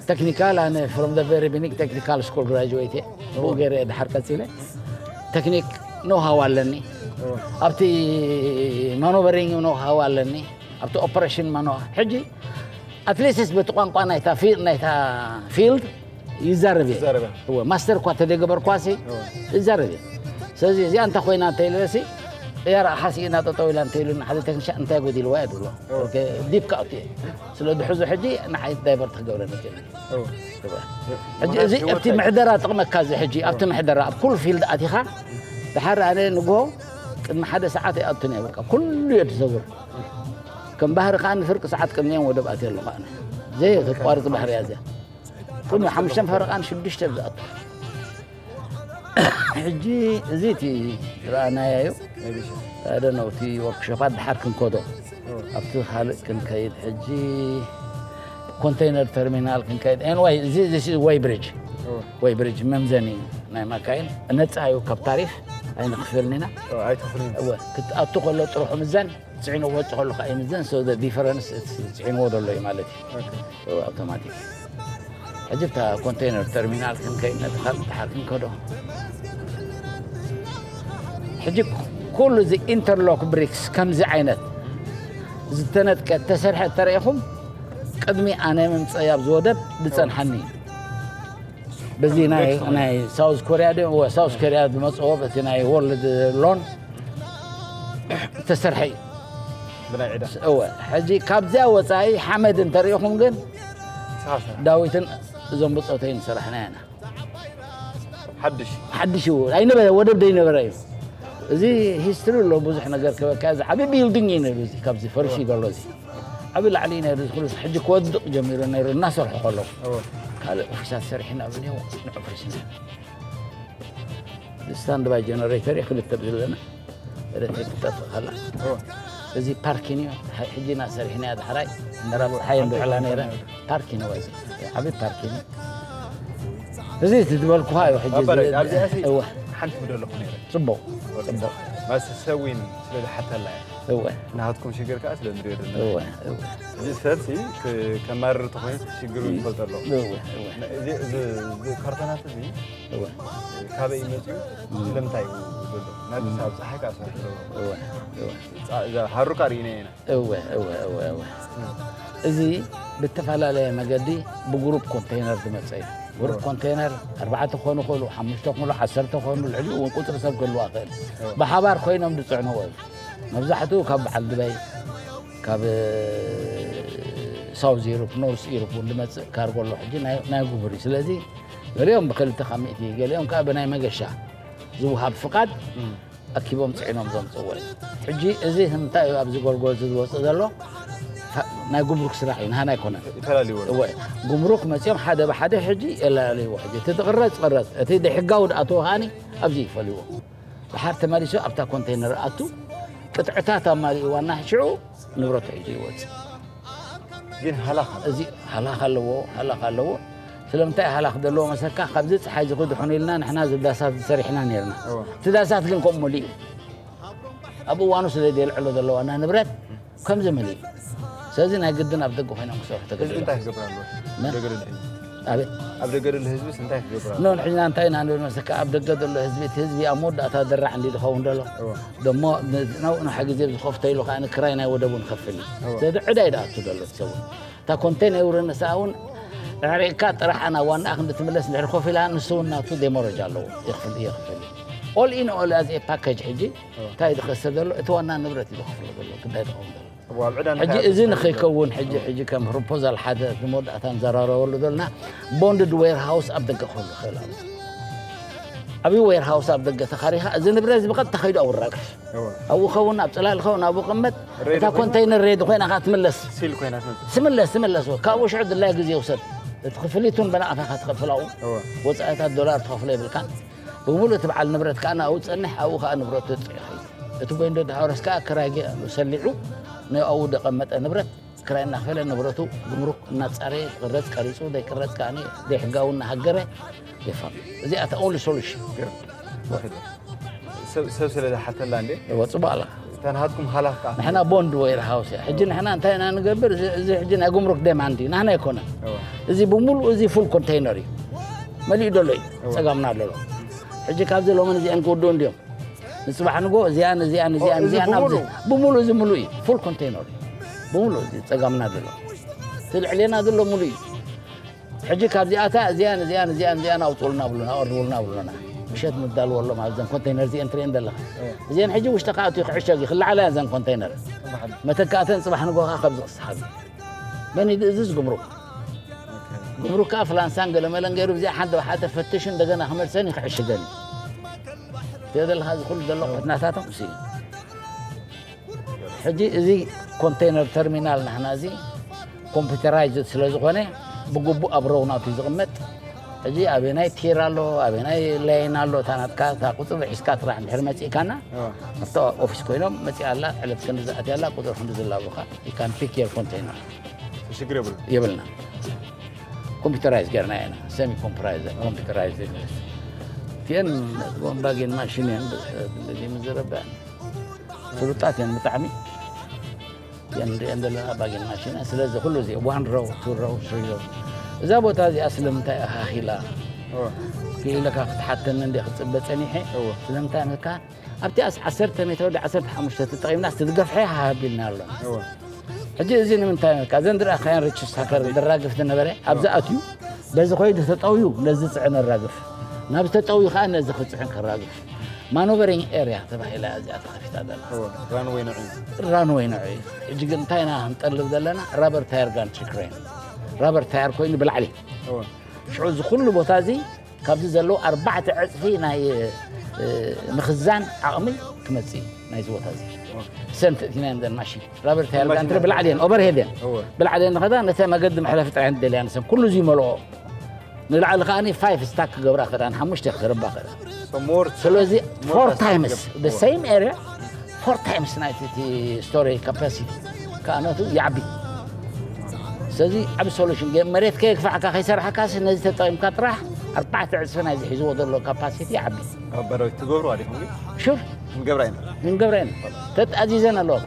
ተክኒካል ኣነ from the very beginning technical school graduate እየ ብኡ ገይረ እየ ድሓር ቀፂለ ተክኒክ ኖሃው ኣለኒ እወ ኣብቲ ማኖቨሪንግ ኖሃው ኣለኒ ኣብቲ ኦፐሬሽን ማኖ ሕጂ ኣትሊስት በቲ ቋንቋ ናይታ ፊ- ናይታ ፊልድ ይዛረብ እየ ይዛረብ። እወ ማስተር እኳ ተደገበርኳሲ ይዛረብ እየ ስለዚ እዚኣ እንታይ ኮይና እንተኢልበሲ እያ ረኣ ሓሲእና ጠጠው ኢላ እንተኢሉና ሓደ ተክኒሻ እንታይ ጎዲልዋ እየ ድብሎ ዲፕ ካውት እየ ስለ ድሕዙ ሕጂ ንዓይ ዳይቨርት ክገብረኒ ክእል እወ ሕጂ እዚ ኣብቲ ምሕደራ ጥቕመካ እዚ ሕጂ ኣብቲ ምሕደራ ኣብ ኩሉ ፊልድ ኣቲኻ ድሓር ኣነ ንግሆ ቅድሚ ሓደ ሰዓት ይኣቱን እየ በቃ ኩሉ እየ ዝዘውር ከም ባህሪ ከዓ ንፍርቂ ሰዓት ቅድሚኦም ወደብ ኣትየ ኣለኹ ኣነ ዘየተቋርፅ ባህሪ እያ እዚኣ ቅድሚ ሓሙሽተን ፈረቓን ሽዱሽተ ዝኣቱ ሕጂ እዚ እቲ ረኣናያ እዩ ኣደ ነው እቲ ወርክሾፓት ድሓር ክንከዶ ኣብቲ ካልእ ክንከይድ ሕጂ ኮንቴይነር ተርሚናል ክንከይድ ኤንዋይ እዚ ወይ ብሪጅ ወይ ብሪጅ መምዘኒ ናይ ማካይን ነፃ እዩ ካብ ታሪፍ ኣይንክፍልን ኢና ኣይትኽፍልን እወ ክትኣቱ ከሎ ጥርሑ ምዘን ፅዒኑ ክወፅእ ከሎ ከዓ ይምዘን so the difference ፅዒንዎ ዘሎ እዩ ማለት እዩ ኣውቶማቲክ ሕጂ እታ ኮንቴይነር ተርሚናል ክንከይድ ነቲ ካልእ ድሓር ክንከዶ ሕጂ ኩሉ እዚ ኢንተርሎክ ብሪክስ ከምዚ ዓይነት ዝተነጥቀ ተሰርሐ እተረኢኹም ቅድሚ ኣነ ምምፀይ ኣብዚ ወደብ ዝፀንሓኒ እዩ በዚ ናይ ናይ ሳውዝ ኮሪያ ዶ ሳውዝ ኮሪያ ዝመፅኦ በቲ ናይ ወርልድ ሎን ዝተሰርሐ እዩ ብናይ ዕዳ እወ ሕጂ ካብዚያ ወፃኢ ሓመድ እንተሪኢኹም ግን ሳሳ ዳዊትን እዞም ብፆተይን ዝሰራሕና ኢና ሓድሽ ሓድሽ እዩ ኣይነበረ ወደብ ደይነበረ እዩ እዚ ሂስትሪ ኣሎ ብዙሕ ነገር ክበካ እዚ ዓብዪ ቢልዲንግ እዩ ነይሩ እዚ ካብዚ ፈሪሱ ዘሎ እዚ ዓብዪ ላዕሊ እዩ ነይሩ እዚ ኩሉ ሕጂ ክወድቕ ጀሚሩ ነይሩ እናሰርሑ ከለዉ እወ ካልእ ኦፊሳት ሰሪሕና ብኒው ንዕፍርስና ስታንድ ባይ ጀነሬተር እዩ ክልተ ብዝለና ኤሌክትሪክ ትጠፍእ ከላ እወ እዚ ፓርኪን እዩ ሕጂ ኢና ሰሪሕናያ ዳሕራይ ምዕራብ ፀሓይ እንድዕላ ነይረ ፓርኪን እወ እዚ ዓብዪ ፓርኪን እዩ እዚ እቲ ዝበልኩኻ እዩ ሕጂ ኣባላይ እዚ- ኣብዚኣ ሲ እወ ሓንቲ ክደለኹ ነይረ ፅቡቕ ፅቡቕ ማስ ሰዊን ስለ ዝሓተላ እያ እወ ናሃትኩም ሽግር ከዓ ስለ ንሪኦ ዘለና እወ እወ እዚ ሰብ ሲ ከማርር ተኮይኑ ሽግሩ ይፈልጠ ኣሎ እወ እወ እዚ እዚ እዚ ካርቶናት እዚ እወ ካበይ መፅኡ ስለምንታይ እዩ ዘሎ ናዲ ኣብ ፀሓይ ከዓ ሰሪሑ ዘሎ እወ እወ ፃ- እዛ ሃሩካ ርኢና ኢና እወ እወ እወ እወ እዚ ብተፈላለየ መገዲ ብግሩፕ ኮንቴይነር ዝመፀ እዩ ግሩፕ ኮንቴይነር ኣርባዕተ ክኾኑ ይኽእሉ ሓሙሽተ ክኽእሉ ዓሰርተ ክኾኑ ልዕሊኡ እውን ቁፅሪ ሰብ ክህልዋ ይኽእል ብሓባር ኮይኖም ዝፅዕንዎ እዩ መብዛሕትኡ ካብ በዓል ድበይ ካብ ሳውዝ ዩሮፕ ኖርስ ዩሮፕ እውን ዝመፅእ ካርጎ ኣሎ ሕጂ ናይ- ናይ ጉቡር እዩ ስለዚ ገሊኦም ብክልተ ካብ ሚእቲ ገሊኦም ከዓ ብናይ መገሻ ዝውሃብ ፍቓድ ኣኪቦም ፅዒኖም ዘምፅዎ እዩ ሕጂ እዚ እንታይ እዩ ኣብዚ ጎልጎል እዚ ዝወፅእ ዘሎ ካ- ናይ ጉምሩክ ስራሕ እዩ ንሃና ኣይኮነን ይፈላልዎ እወ ጉምሩክ መፂኦም ሓደ ብሓደ ሕጂ የላለይዎ ሕጂ እቲ ዝቕረፅ ቅረፅ እቲ ደሕጋዊ ድኣተወ ከዓኒ ኣብዚ ይፈልይዎ ድሓር ተመሊሱ ኣብታ ኮንቴይነር ኣቱ ቅጥዕታት ኣማሊእዋ እና ሽዑ ንብረቱ ሒዙ ይወፅእ ግን ሃላኻ እዚ ሃላኽ ኣለዎ ሃላኽ ኣለዎ ስለምንታይ ሃላኽ ዘለዎ መሰልካ ካብዚ ፀሓይ ዝኽድሑን ኢልና ንሕና ዝዳሳት ዝሰሪሕና ነርና እወ። እቲ ዳሳት ግን ከምኡ መሊኡ ኣብ እዋኑ ስለ ዘየልዕሎ ዘለዋና ንብረት ከምዚ መሊኡ ስለዚ ናይ ግድን ኣብ ደገ ኮይኖም ክሰርሑ ህዝቢ ተገዲዶም እንታይ ክገብር ኣለዎ መን? ደገ ደድሕሪ ኣቤት። ኣብ ደገ ዘሎ ህዝብስ እንታይ ክገብር ኣሎ? ኖ፣ ንሕና እንታይ ኢና ንብል መሰካ፣ ኣብ ደገ ዘሎ ህዝቢ፣ እቲ ህዝቢ ኣብ መወዳእታ ደራሕ እንዲ ዝኸውን ዘሎ። እወ። ደሞ ን-፣ ናብኡ ንሓ ግዜ ዝኸፍቶ ኢሉ ከኣ ንክራይ ናይ ወደቡ ንኸፍል እዩ። እወ። ስለዚ ዕዳ እዩ ዝኣቱ ዘሎ እቲ ሰብ እውን። እታ ኮንቴነር እውን ንሳ እውን ኣዕሪቕካ ጥራሕ ኣና ዋናኣ ክንዲ ትምለስ እንድሕር ኮፍ ኢላ፣ ንሱ እውን ናቱ ዴሞሬጅ ኣለዎ። ይኽፍል፣ ይኽፍል። ኦል ኢን ኦል ኣዝ ኤ ፓኬጅ ሕጂ እወ። እንታይ ዝኸስር ዘሎ? እቲ ዋና ንብረት እዩ ዝኸፍሎ ዘሎ፣ ግዳይ ዝኸውን ዘሎ። እወ፣ ኣብ ዕዳ ሕጂ እንታይ እዚ ኣቶ ንኸይከውን ሕጂ፣ ሕጂ ከም ፕሮፖዛል ሓደ መወዳእታ ንዘራረበሉ ዘለና ቦንድድ ዌርሃውስ ኣብ ደገ ክህሉ ይኽእል ኣሎ። ዓብዪ ዌርሃውስ ኣብ ደገ ተኻሪኻ፣ እዚ ንብረት እዚ ብቐጥታ ከይዱ ኣብኡ ይራገፍ። እወ። ኣብኡ ኸውን፣ ኣብ ጽላል ኸውን፣ ኣብኡ ይቕመጥ። ሬዲ እታ ኮይኑ? ኮንተይነር ሬዲ ኮይና ከኣ ትምለስ። ሲል ኮይና ትመጽእ። ትምለስ፣ ትምለስ። ካብኡ ሽዑ ድላይ ግዜ ይውሰድ። እቲ ክፍሊት እውን በናቕታ ኢኻ ትኸፍል ኣብኡ። እወ። ወጻኢታት ዶላር ትኸፍሎ የብልካን። ብምሉእ እቲ በዓል ንብረት ከኣ ናብኡ ጸንሕ፣ ኣብኡ ከኣ ንብረቱ የውጽእ ይኸይድ። እቲ ቦንድድ ሃውስ ከኣ ክራይ ገ-፣ ሰሊዑ፣ ንኣብኡ ዘቐመጠ ንብረት ክራይ እናኸፈለ ንብረቱ ጉምሩክ እናጻረየ፣ ክቕረጽ ቀሪጹ፣ ዘይቅረጽ ከኣ ዘይሕጋዊ እናሃገረ የፋም። እዚኣ እታ ኦንሊ ሶሉሽን። ገርም። ወኺሉ። ሰብ፣ ሰብ ስለ ዝሓተላ እንዴ? እወ፣ ጽቡቕ ኣላ። እታ ናትኩም ሃላፍ ከኣ። ንሕና ቦንድ ዌር ሃውስ እያ። ሕጂ ንሕና እንታይ ኢና ንገብር? እዚ፣ እዚ ሕጂ ናይ ጉምሩክ ደማንድ እዩ። ናህና ኣይኮነን። እወ። እዚ ብምሉኡ እዚ ፉል ኮንቴይነር እዩ። መሊኡ ዘሎ እዩ። እወ። ጸጋምና ኣሎ። ሕጂ ካብዚ ሎሚ እዚአን ክውድኡ እንድዮም። ንጽባሕ ንጎ እዚኣን፣ እዚኣን፣ ኦ፣ እዚኣን፣ እዚ እዚኣን፣ ኣብዚ ብምሉኡ? ብምሉኡ እዚ ምሉእ እዩ። ፉል ኮንቴይነር እዩ። ብምሉኡ እዚ ጸጋምና ዘሎ። እቲ ልዕሌና ዘሎ ምሉእ እዩ። ሕጂ ካብዚኣታ እዚኣን፣ እዚኣን፣ እዚኣን፣ እዚኣን ኣውጽኡልና ብሉና፣ ኣቕርቡልና ብሉና። ምሸት ንዳልወሎም ኣብዘን ኮንቴይነር እዚአን ትርእየን ዘለኻ። ኦ። እዚአን ሕጂ ውሽጢ ከኣቱ ክዕሸግ እዩ፣ ክለዓላ እዘን ኮንቴይነር። እምበሓን። መተካእተን ጽባሕ ንጎኻ ካብዚ ክስሓብ እዩ። መን እዩ ዝእዝዝ? ጉምሩክ። ኦኬ። ጉምሩክ ከኣ ፍላንሳን ገለመለን ገይሩ ብዚኣ ሓደ ብሓደ ፈትሹ እንደገና ክመልሰን እዩ ክዕሽገን እዩ። ትሪኦ ዘለኻ እዚ ኩሉ ዘሎ ኩሕትናታቶም እሱ እዩ። ሕጂ እዚ ኮንቴይነር ተርሚናል ናህና እዚ ኮምፒውተራይዝድ ስለ ዝኾነ ብግቡእ ኣብ ሮው ናቱ እዩ ዝቕመጥ። ሕጂ ኣበናይ ቲር ኣሎ፣ ኣበናይ ላይን ኣሎ፣ እታ ናትካ እታ ቁጽሪ ሒዝካ ጥራሕ እንድሕር መጺእካና፣ እዋ። ኣብታ ኦፊስ ኮይኖም መጺኣ ኣላ፣ ዕለት ክንዲ ዝኣትያ ኣላ፣ ቁጽሪ ክንዲ ዝላቦኻ፣ you can pick your container። ሽግር የብሉን። የብልና። ኮምፒውተራይዝ ጌርና ኢና፣ ሰሚ ኮምፒውተራይዝ፣ ኮምፒውተራይዝ ይብለስ። እቲአን ቦምባጌን ማሽን እየን፣ እንደዚህ ምዝረባ ፍሉጣት እየን ብጣዕሚ። እቲአን ንሪአን ዘለና ባጌን ማሽን እየን። ስለዚ ኩሉ እዚ ዋን ሮው፣ ቱ ሮው፣ ስሪ ሮው። እዛ ቦታ እዚኣ ስለምንታይ እያ ሃህ ኢላ? እወ። ኢለካ ክትሓተኒ እንደ ክጽበ ጸኒሐ። እወ። ስለምንታይ ኢልካ ኣብቲ ኣስ-፣ ዓሰርተ ሜትሮ ዶ ዓሰርተ ሓሙሽተ ተጠቒምና፣ እስቲ ዝገፍሐ ሃህ ኣቢልና ኣሎ። እወ። ሕጂ እዚ ንምንታይ ኢልካ፣ እዘን ዝረኣኻየን ሪችስ ሃከር ዘራግፍ ዝነበረ፣ ኣብዚ ኣትዩ፣ በዚ ኮይዱ ተጠውዩ ነዚ ዝጽዕን ኣራግፍ፣ ናብዚ ተጠውዩ ከኣ ነዚ ክጽዕን ከራግፍ። ማኖቨሪንግ ኤርያ ተባሂላ እዚኣ ተኸፊታ ዘላ። እወ፣ ራንዌይ ንዑ እዩ። ራንዌይ ንዑ እዩ። ሕጂ ግን እንታይ ኢና ክንጠልብ ዘለና? ራበር ታየር ጋንትሪ ክሬን። ራበር ታየር ኮይኑ ብላዕሊ። እወ። ሽዑ እዚ ኩሉ ቦታ እዚ ካብዚ ዘለዉ ኣርባዕተ ዕጽፊ ናይ፣ እ፣ ምኽዛን ዓቕሚ ክመጽእ እዩ ናይዚ ቦታ እዚ። እወ። ሰንት እቲና እዮም ዘን ማሽን። ራበር ታየር ራበር ታየር ጋንትሪ ብላዕሊ እየን፣ ኦቨርሄድ እየን። እወ። ብላዕሊ እየን ንኸዳ ነተ መገዲ መሕለፊ ጥራይ እየን ደልያ ንሰን። ኩሉ እዚ ይመልኦ። ንላዕሊ ከኣ ፋይቭ ስታክ ክገብራ ክዳን ሓሙሽተ ክርባ ክዳን። So more ስለዚ more ፎር ታስክ ታይምስ ክገብር። The same area ፎር ታይምስ ናይቲ እቲ ስቶሬጅ ካፓሲቲ ከኣነቱ ይዓቢ። ስለዚ ዓቢ ሶሉሽን ገ-፣ መሬት ከየግፋዕካ ከይሰራሕካስ ነዚ ተጠቒምካ ጥራሕ ኣርባዕተ ዕጽፊ ናይዚ ሒዝዎ ዘሎ ካፓሲቲ ይዓቢ። ኣብ በረው ትገብሩ ኣዲኹም ግን? ሹር። ክንገብራ ኢና። ክንገብራ ኢና። ተጣዚዘን ኣለዋ።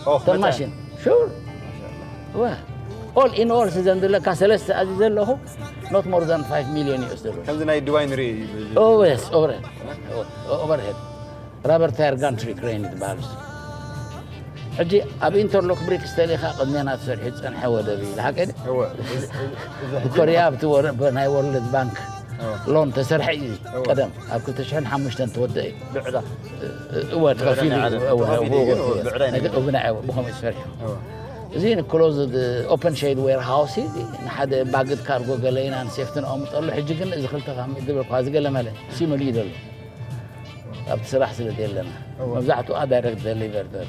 ኦ፣ ተን መጻ። ማሽን። ሹር። ማሻኣላ። ወ-፣ ኦል ኢን ኦል ስዘን ዘለካ ሰለስተ ኣዚዘ ኣለኹ፣ not more than five million ዩ ኤስ ዶላር። ከምዚ ናይ ዱባይ ንርኢ እዩ። ኦ፣ የስ፣ ኦቨርሄድ። ኦ-፣ ኦቨርሄድ። ራበር ታየር ጋንትሪ ክሬን ይበሃል እሱ። ሕጂ ኣብ ኢንተርሎክ ብሪክስ ተሊኻ ቅድሜና ተሰሪሑ ዝጸንሐ ወደብ እዩ። ዝሓቀ ድዩ? እወ፣ እዚ፣ እዚ፣ እዚ ሕጂ ብኮርያ ኣብቲ ወረ-፣ ብ-፣ ናይ ወርልድ ባንክ እወ። ሎን ተሰርሐ እዩ። እወ። ቀደም ኣብ ክልተ ሽሕን ሓሙሽተን ተወደአ እዩ። ብዕዳ። እወ፣ ተኸፊሉ እዩ። ብዕዳ እወ፣ ናይ ዓለም እወ፣ ተኸፊሉ እዩ፣ እወ፣ ግን እወ፣ እወ። ብዕዳ ናይ ነገር፣ ብኸምኡ እዩ ተሰሪሑ። እወ። እዚ ንክሎዝድ ኦፐን ሼድ ዌርሃውስ እዩ። ንሓደ ባግድ ካርጎ ገለ ኢና ንሴፍቲ ነቐምጠሉ። ሕጂ ግን እዚ ክልተ ካብ ሚእቲ ዝበልኳ ዝገለመለ ሲመልዩ ዘሎ። ኣብቲ ስራሕ ስለ ዘየለና፣ እወ። መብዛሕትኡ ዳይሬክት ደሊቨር ዘለ።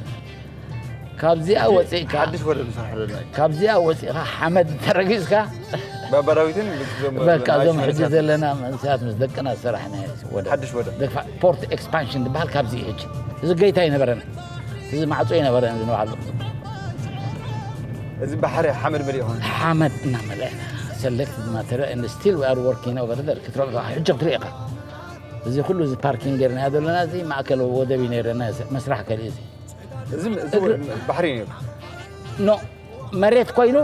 ካብዚኣ እሺ፣ ወፂእካ፣ ሓድሽ ወደብ ንሰርሐሉ ኣለና። ካብዚኣ ወፂእካ ሓመድ ተረጊፅካ፣ ባባራዊትን እዞም በቃ፣ እዞም ናሽናል ሕጂ ሰርቪስ ዘለና መንእሰያት ምስ ደቅና ዝሰራሕና ወደብ። ሓድሽ ወደብ። ደፋ-፣ ፖርት ኤክስፓንሽን ዝበሃል ካብዚ እዩ ሕጂ። እዚ ገይታ ይነበረና። እዚ ማዕፆ ይነበረና እዚ ንባዕሉ። እዚ ባሕሪ ሓመድ መሊኡ ይኸውን። ሓመድ እናመልአና። ሰሌክትድ ማተሪያል and still we are working over there። ክትረኽቦ፣ ሕጂ ክትርኢ ኢኻ። እዚ ኩሉ እዚ ፓርኪንግ ጌርና ዘለና፣ እዚ ማእከል ወደብ እዩ ነይርና፣ እዚ መስራሕ ከሊእ እዚ። እዚ፣ እዚ እግሪ ባሕሪ እዩ ነይሩ። ኖ፣ መሬት ኮይኑ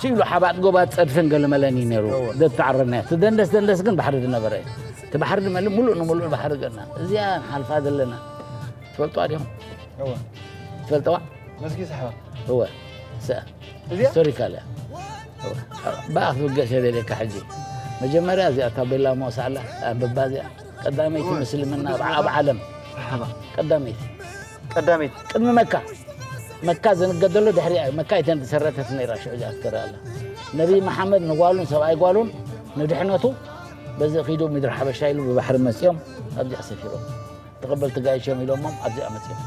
ሲብሉ ሓባጥ ጎባት ጸድፍን ገለመለን እዩ ነይሩ። እወ። ደተዓረና እቲ ደንደስ ደንደስ ግን ባሕሪ ዝነበረ እዩ። እቲ ባሕሪ ድመልእ ሙሉእ ንሙሉእ ባሕሪ ገና እዚኣ ንሓልፋ ዘለና ትፈልጡ ዲኹም? እወ። ትፈልጥዋ? መስጊድ ሳሕባ። እወ። ሰ- እዚኣ? ሂስቶሪካል እያ። እወ። ብኣ ክትብገስ የደልየካ ሕጂ። መጀመርያ እዚኣ ታቤላ ሞሳላ ኣንብባ እዚኣ ቀዳመይቲ እወ። ምስልምና ኣብ ዓለም ሳሕባ። ቀዳመይቲ ቀዳመይቲ ቅድሚ መካ። መካ ዝንገደሉ ድሕሪኣ እዩ። መካ እተን ዝሰረተት ነይራ ሽዑ እዚኣ ትከዳ ኣላ። ነቢይ መሓመድ ንጓሉን ሰብኣይ ጓሉን ንድሕነቱ በዚ ኺዱ ምድሪ ሓበሻ ኢሉ ብባሕሪ መጺኦም ኣብዚኣ ሰፊሮም። ተቐበልቲ ጋይሾም ኢሎሞም ኣብዚኣ መጺኦም።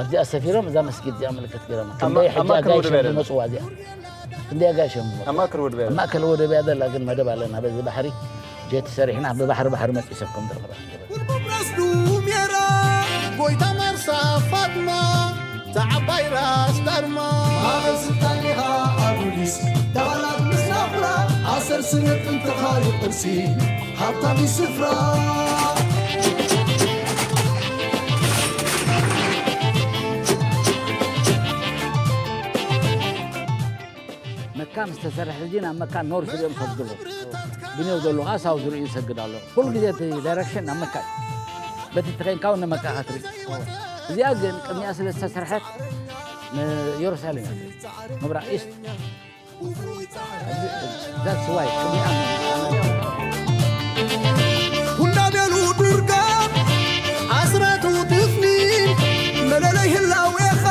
ኣብዚኣ ሰፊሮም እዛ መስጊድ እዚኣ ምልክት ገይሮም። ኣብ ማ- ክንደይ ኣብ ሕጂ ማእከል ኣጋይሽ ወደብ እያ ዘላ። ዝመጽዋ እዚኣ። ክንደይ ኣጋይሽ እዮም ዝመጽዋ። ኣብ ማእከል ወደብ እያ ኣብ ዘላ። ማእከል ወደብ እያ ዘላ ግን መደብ ኣለና በዚ ባሕሪ። ጀት ሰሪሕና ብባሕሪ ባሕሪ መጺ ሰብ ከም ዝረኽባ። ጉርጉር ራስ ዱሜራ፣ ጎይታ መርሳ ፋጥማ፣ እታ ዓባይ ራስ ዳርማ። ማእኸል ስልጣን ኢኻ ኣዱሊስ፣ ዳባላት ምስ ናኹራ፣ ኣሰር ስነ ጥንትኻ እዩ ቅርሲ፣ ሃብታም እዩ ስፍራ። መካ ምስ ተሰርሐ ሕጂ ናብ መካ ኖርዝ እዮም ሰጉድሉ። ብንዮ ዘሎ ከዓ ሳውዝ ርእዩ ይሰግድ ኣሎ። ኩሉ ግዜ እቲ ዳይሬክሽን ናብ መካ እዩ። በቲ ተኸይንካ እውን ንመካ ኢኻ ትርኢ። እዚኣ ግን ቅድሚኣ ስለ ዝተሰርሐት ንየሩሳሌም እያ ትርኢ። ምብራቕ ኢስት። That's why ቅድሚኣ ኩናቤሉ ዱርጋ ኣስራቱ ድፍኒን መለለይ ህላዌኻ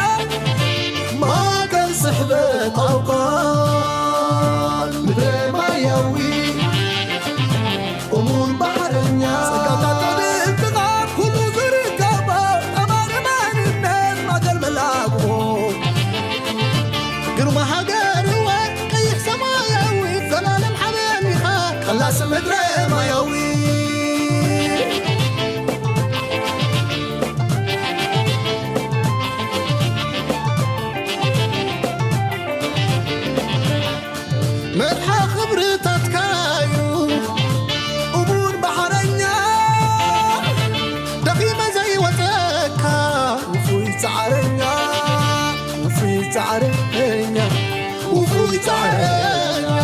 ማእከል ስሕበት ኣውቃል ምድረ ማያዊ እሙን ባሕረኛ ጸጋታት ዕድልትኻ ኩሉ ዝርከቦ ጠባሪ መንነት ማእከል መላግቦ ግርማ ሃገርወ ቀይሕ ሰማያዊት ዘላለም ሓበን ኢኻ ቀላሲ ምድረ ማያዊ። መርሓ ክብርታትካዩ እሙን ባሕረኛ ደኺመ ዘይወፀካ ውፉይ ፃዕረኛ ውፉይ ፃዕረኛ ውፉይ ፃዕረኛ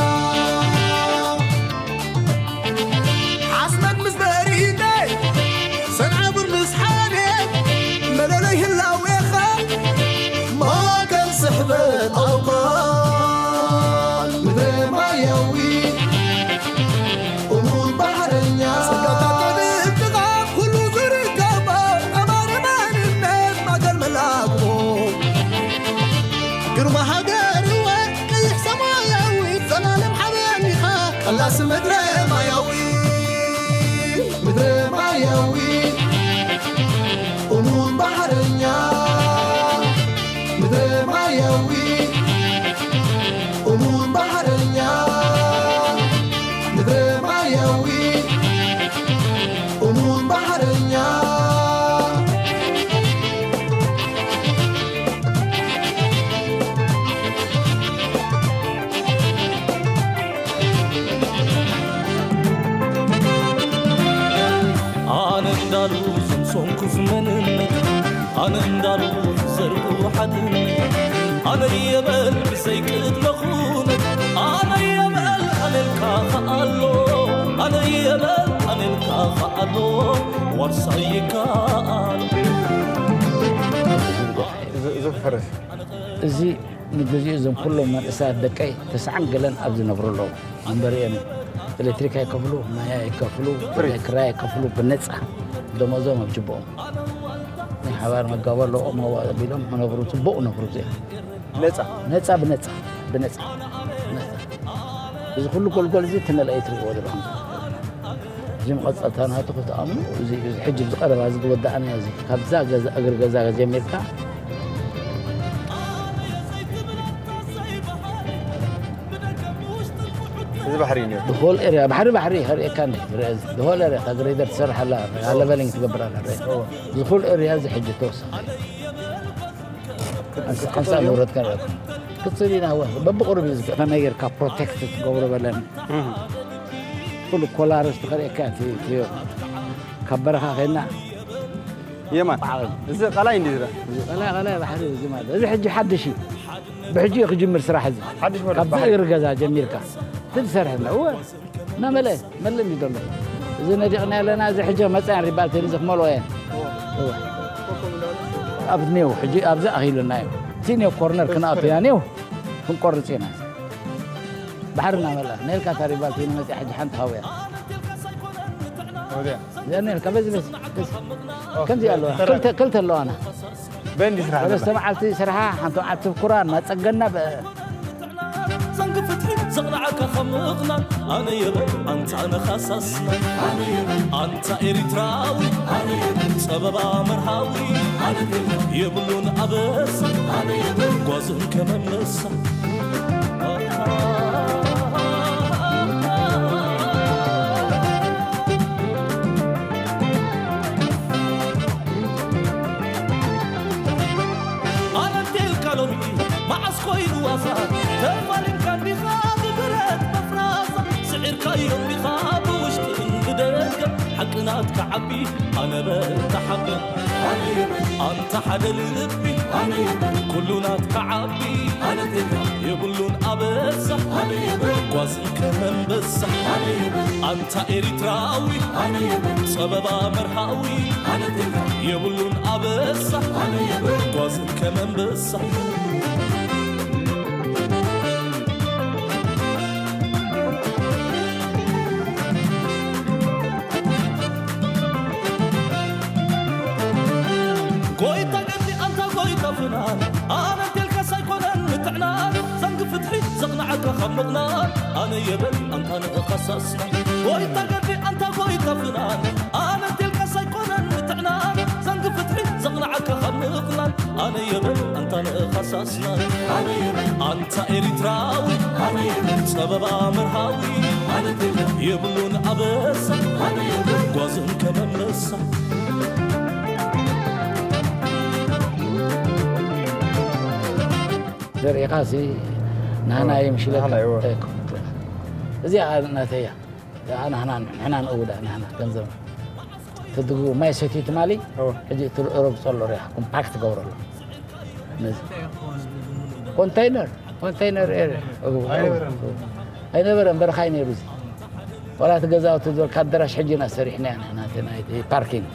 ዓስመት ምስ በሪደይ ሰንዓቡር ምስ ሓኔ መለለይ ህላዌኻ ማእከል ስሕበት ኣውቃል ምድረ ማያዊ እሙን ባሕረኛ ጸጋታት ዕድልትኻ ኩሉ ዝርከቦ ጠባሪ መንነት ማእከል መላግቦ ግርማ ሃገርወ ቀይሕ ሰማያዊት ዘላለም ሓበን ኢኻ ቀላሲ ምድረ ማያዊ ምድረ ማያዊ እሙን ባሕረኛ ምድረ ማያዊ እሙን ባሕረኛ ምድረ ማያዊ እሙን ባሕረኛ ኣነ እንዳሉ ዝምሶንኩስ መንነት ኣነ እንዳሉ ዘርጉ ሓድነት ኣነ የበል ብዘይ ቅድመ ኩነት ኣነ የበል ኣነልካ ከኣሎ ኣነ የበል ኣነልካ ከኣሎ ዋርሳይ ይከኣል። እዚ እዚ ክፈርስ እዚ ንግዚኡ እዞም ኩሎም መንእሰያት ደቀይ ተስዓን ገለን ኣብ ዝነብሩ ኣለዉ። መንበሪኦም እዩ። ኤሌክትሪክ ኣይከፍሉ፣ ማይ ኣይከፍሉ፣ ፍሪ። ናይ ክራይ ኣይከፍሉ፣ ብነጻ ደሞዞም ኣብ ጅብኦም። ናይ ሓባር መጋቦ ኣለዎም፣ ኣብኡ ኣቢሎም ክነብሩ፣ ጽቡቕ ክነብሩ እዚኦም። ነጻ? ነጻ፣ ብነጻ፣ ብነጻ፣ ብነጻ። እዚ ኩሉ ጎልጎል እዚ እቲ ንልኣይ ትርእይዎ ዘለኹም። እዚ መቐጸልታ ናቱ ክትኣምኑ፣ እዚ፣ እዚ ሕጂ ኣብዚ ቀረባ እዚ ዝወዳእናዮ እዚ፣ ካብዛ ገዛ፣ እግሪ ገዛ ጀሚርካ፣ እዚ ባሕሪ እዩ ነይሩ። The whole area፣ ባሕሪ፣ ባሕሪ ከርእየካ እንደ፣ ርአ፣ the whole area፣ እታ ግሬደር ትሰርሕ ኣላ፣ እዎ። ለቨሊንግ ትገብር ኣላ፣ ርአ። እዎ። The whole area እዚ ሕጂ ተወሰኸ። ሓንሳእ፣ ሓንሳእ ንብረት ከርእየኩም። ክጽል ኢና፣ ወ-፣ በብቑሩብ እዩ ዝግ-፣ ከመይ ጌርካ ፕሮቴክት ትገብሮ በለን። እህ። ኩሉ ኮላርስ ትኸርእየካ እቲ፣ እቲ፣ ካብ በረኻ ኸይድና፣ የማን፣ እዚ ቀላይ እንዲ ዝረ ቀላይ ቀላይ ባሕሪ እዚ ማለት እዚ ሕጂ ሓድሽ እዩ። ብሕጂ እዩ ክጅምር ስራሕ እዚ። ሓድሽ ማለት ካብዚ ባሕሪ። እግሪ ገዛ ጀሚርካ ትሰርሕ እወ፣ እናመለ መለ እንዲ ዘሎ እዚ ነዲቕና ኣለና። እዚ ሕጂ መፅያን ሪባልቴን እዚ ክመልኦ እየን። እወ። ኣብ ኔው ሕጂ ኣብዚ ኣኺሉና እዩ። እቲ ኔው ኮርነር ክንኣቱ ኢና ኔው ክንቆርፅ ኢና። ባሕሪ እናመላ ነልካ ታሪባልቲ ንመፅእ ሕጂ ሓንቲ ሃውያ ወዲያ። ዘነልካ በዚ በዚ በዚ ከምዚ ኣለዋ። ተራ- ክልተ ክልተ ኣለዋና። በእንዲ ስራሕ ሰለስተ ዘላ። መዓልቲ ስርሓ ሓንቲ መዓልቲ ኩራ እናፀገና በ- ሰንኪ ፍትሒ ዘቕንዓካ ካብ ምቕናን ኣነ የበል ኣንታ ነኻሳስና ኣንታ ኤሪትራዊ ጸበባ መርሃዊ የብሉን ኣበሳ ጓዝን ከመመሳ ኣነቴልካ ሎሚ መዓስ ኮይኑ ዋዛ ተፋሊምካ እንዲኻ ብብረት መፍራዛ ስዒርካዮ እንዲኻ ብውሽጥን ብደገ ሓቂ ናትካ ዓቢ ኣነ በል ተሓበን ኣንታ ሓደ ልቢ ኩሉ ናትካ ዓቢ የብሉን ኣበሳ ጓዝን ከም ኣንበሳ ኣንታ ኤሪትራዊ ጸበባ መርሃዊ የብሉን ኣበሳ ጓዝን ከም ኣንበሳ ጎይታ ገዲ ኣንታ ጎይታ ፍናን ኣነ እንቴልካስ ኣይኮነን ምትዕናን ዘንጊ ፍትሒ ዘቕንዓካ ካብ ምቕናን ኣነ የበል ኣንታ ንእኻሳስና ጎይታ ገዲ ኣንታ ጎይታ ፍናን ኣነ እንቴልካስ ኣይኮነን ምትዕናን ዘንጊ ፍትሒ ዘቕንዓካ ካብ ምቕናን ኣነ የበል ኣንታ ንእኻሳስና ኣንታ ኤሪትራዊ ጸበባ መርሃዊ የብሉን ኣበሳ ጓዝን ከመመሳ ዘሪእኻ ሲ ናህና እዮም ሽለካ ናህና እዎ። እዚኣ ናተያ ንሕና ንእውዳ ንሕና ገንዘብ ተድጉ ማይ ሰትዩ ትማሊ እዎ። ሕጂ እቲ ረግፀሎ ሪኻ ኮምፓክት ገብረሎ ነዚ ኮንተይነር ኮንተይነር ኤር ኣይነበረን። ኣይነበረን በረኻ እዩ ነይሩ እዚ ዋላ እቲ ገዛውቲ ዝበልካ ኣደራሽ ሕጂ ኢና ሰሪሕና ኢና ናይቲ ናይቲ ፓርኪንግ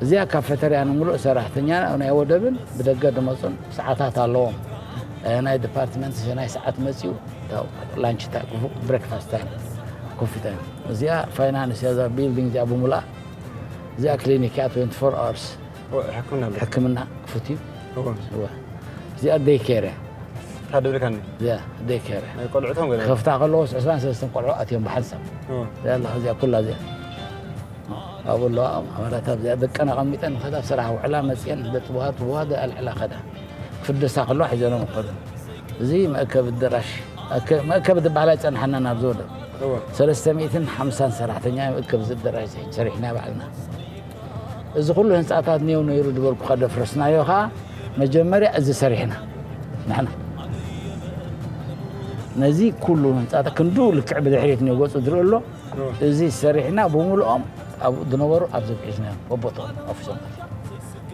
እዚኣ ካፌተርያ ንምሉእ ሰራሕተኛ ናይ ወደብን ብደገ ድመፁን ሰዓታት ኣለዎም ናይ ዲፓርትመንት ናይ ሰዓት መፅኡ ላንች ታይም ብሬክፋስት ታይም ኮፊ ታይም እዚኣ ፋይናንስ እያ እዛ ቢልዲንግ እዚኣ ብምሉኣ እዚኣ ክሊኒክ እያ twenty-four hours ሕክምና ኣሎ። ሕክምና ክፉት እዩ እዎ። እወ። እዚኣ ደይ ኬር እያ ታደብልካኒ እዚኣ ደይ ኬር እያ ናይ ቆልዑቶም ገለ ከፍታ ከለዎስ ዕስራን ሰለስተን ቆልዑ ኣትዮም ብሓንሳብ እዎ። እዚኣ ኣለኻ እዚኣ ኩላ እዚኣ ኣብኡ ኣለዋ ማሕበራት ኣብዚኣ ደቀን ኣቐሚጠን ንኸዳ ስራሕ ውዕላ መፅየን በጥቡሃ ጥቡሃ ኣልዕላ ኸዳ ክፍደሳ ከለዋ ሒዘኖም ይኸዱ እዚ መእከቢ ኣደራሽ መእከቢ ዝበሃል ኣይፀንሓናን ኣብዚ ወደብ እዎ። ሰለስተ ሚእትን ሓምሳን ሰራሕተኛ መእከቢ እዚ ኣደራሽ እዚ ሰሪሕና ባዕልና እዚ ኩሉ ህንፃታት ኔው ነይሩ ዝበልኩኻ ደፍረስናዮ ኸዓ መጀመርያ እዚ ሰሪሕና ንሕና ነዚ ኩሉ ህንፃታት ክንዱ ልክዕ ብድሕሪት ኔው ገፁ ዝርኢ ኣሎ እዚ ሰሪሕና ብምልኦም ኣብኡ ዝነበሩ ኣብዚ ሒዝናዮም በቦትኦም ኣፊሶም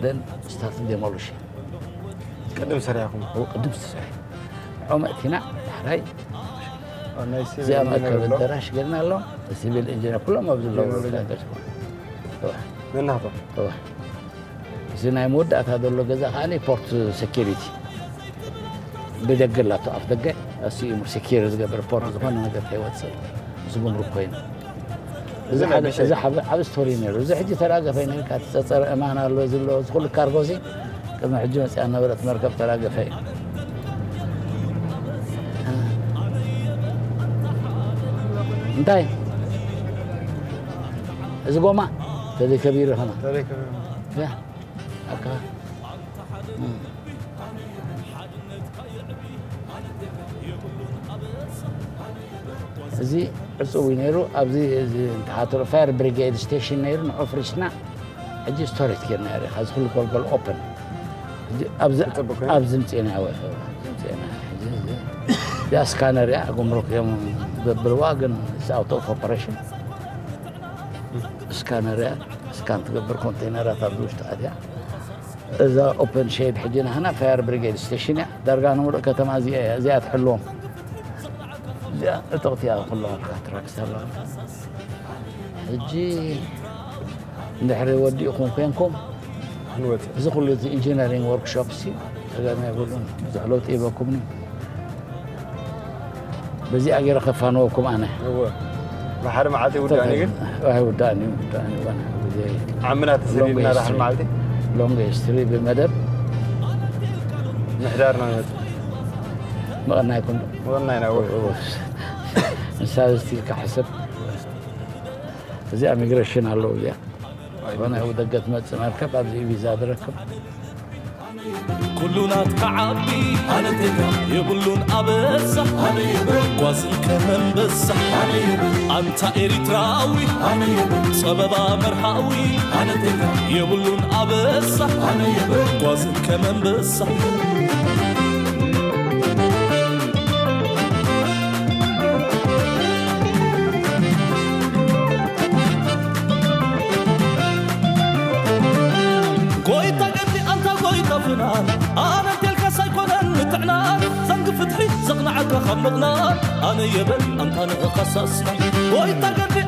then start demolition ቅድም ሰሪሕኩም ቅድም ዝተሰርሐ ንዖም ኣእቲና ዳሕራይ እዚኣ መእከቢ ኣደራሽ ገርና ኣሎ ሲቪል ኢንጂነር ኩሎም ኣብ ዘለዉ ነናቶም እዚ ናይ መወዳእታ ዘሎ ገዛ ከዓ ፖርት ሴኪሪቲ ብደገ ላቶ ኣፍ ደገ ኣስኢሙ ሴኪር ዝገብር ፖርት ዝኾነ ነገር ከይወፅእ ምስ ጉምሩክ ኮይኑ እዚ እዚ ናይ ሓደ- ብሸይ- እዚ ሓደ ዓብ ስቶሪ ነይሩ እዚ ሕጂ ተራገፈ ነርካ ትፀፀረ እማን ኣሎ ዝሎ እዚ ኩሉ ካርጎ እዚ ቅድሚ ሕጂ መፅያ ነበረት መርከብ ተራገፈ እዩ እንታይ እዚ ጎማ ተዘይከቢሩ ኸማ ተዘይከቢሩ። ያ ኣካ እዚ ዕፁው እዩ ነይሩ ኣብዚ ተሓትሮ ፋየር ብሪጌድ ስቴሽን ነይሩ ንዑ ፍሪሽና ሕጂ ስቶሬት ጌርና ሪኻ እዚ ኩሉ ጎልጎል ኦፕን ኣብዚ ምፅና ያ ስካነር እያ ጉምሩክ እዮም ዘብልዋ ግን ኣውቶ ኦፕሬሽን ስካነር እያ ስካን ትገብር ኮንቴነራት ኣብዚ ውሽጢ ኣትያ። እዛ ኦፐን ሼድ ሕጂ ናህና ፋየር ብሪጌድ ስቴሽን እያ። ዳርጋ ንሙሉእ ከተማ እዚኣ እያ፣ እዚኣ ትሕልዎም። እዚኣ እጥቕቲ እያ፣ ኩሉ ኣልካ ትራክስ ኣለዋ። ሕጂ እንድሕሪ ወዲእኹም ኮንኩም ክንወጽእ። እዚ ኩሉ እዚ ኢንጂነሪንግ ወርክሾፕ ሲ ጸገም የብሉን። ብዙሕ ለውጢ ይበኩም። በዚኣ ገይረ ከፋንወኩም ኣነ። እወ። ብሓደ መዓልቲ ይውዳእኒ ግን? ኣይውዳእን እዩ፣ ይውዳእን እዩ። ኣነ ግዜ ዓምና ተሰዲድና ዳሕር መዓልቲ? ሎንግ ሂስትሪ ብመደብ ምሕዳርና ንመጽእ። መቐናይኩም ዶ? መቐናይና እወ። እወ። ንሳ ዝቲ ኢልካ ሕሰብ። እዚኣ ሚግሬሽን ኣለዉ እዚኣ። ዝኾነ ደገ ትመጽእ መርከብ ኣብዚ ቪዛ ዝረክብ። ኩሉ ናትካ ዓቢ ኣነቴካ የብሉን ኣበሳ ጓዝን ከመንበሳ ኣንታ ኤሪትራዊ ጸበባ መርሃዊ ኣነቴካ የብሉን ኣበሳ ጓዝን ከመንበሳ ጎይታ ገዲ ኣንታ ጎይታ ፍናን ኣነ እንቴልካ ሳይኮነን ምትዕናን ዘንግ ፍትሒ ዘቕናዓካ ካብ ምቕናን ኣነ የበል ኣንታ ንእኻሳስና ጎይታ ገዲ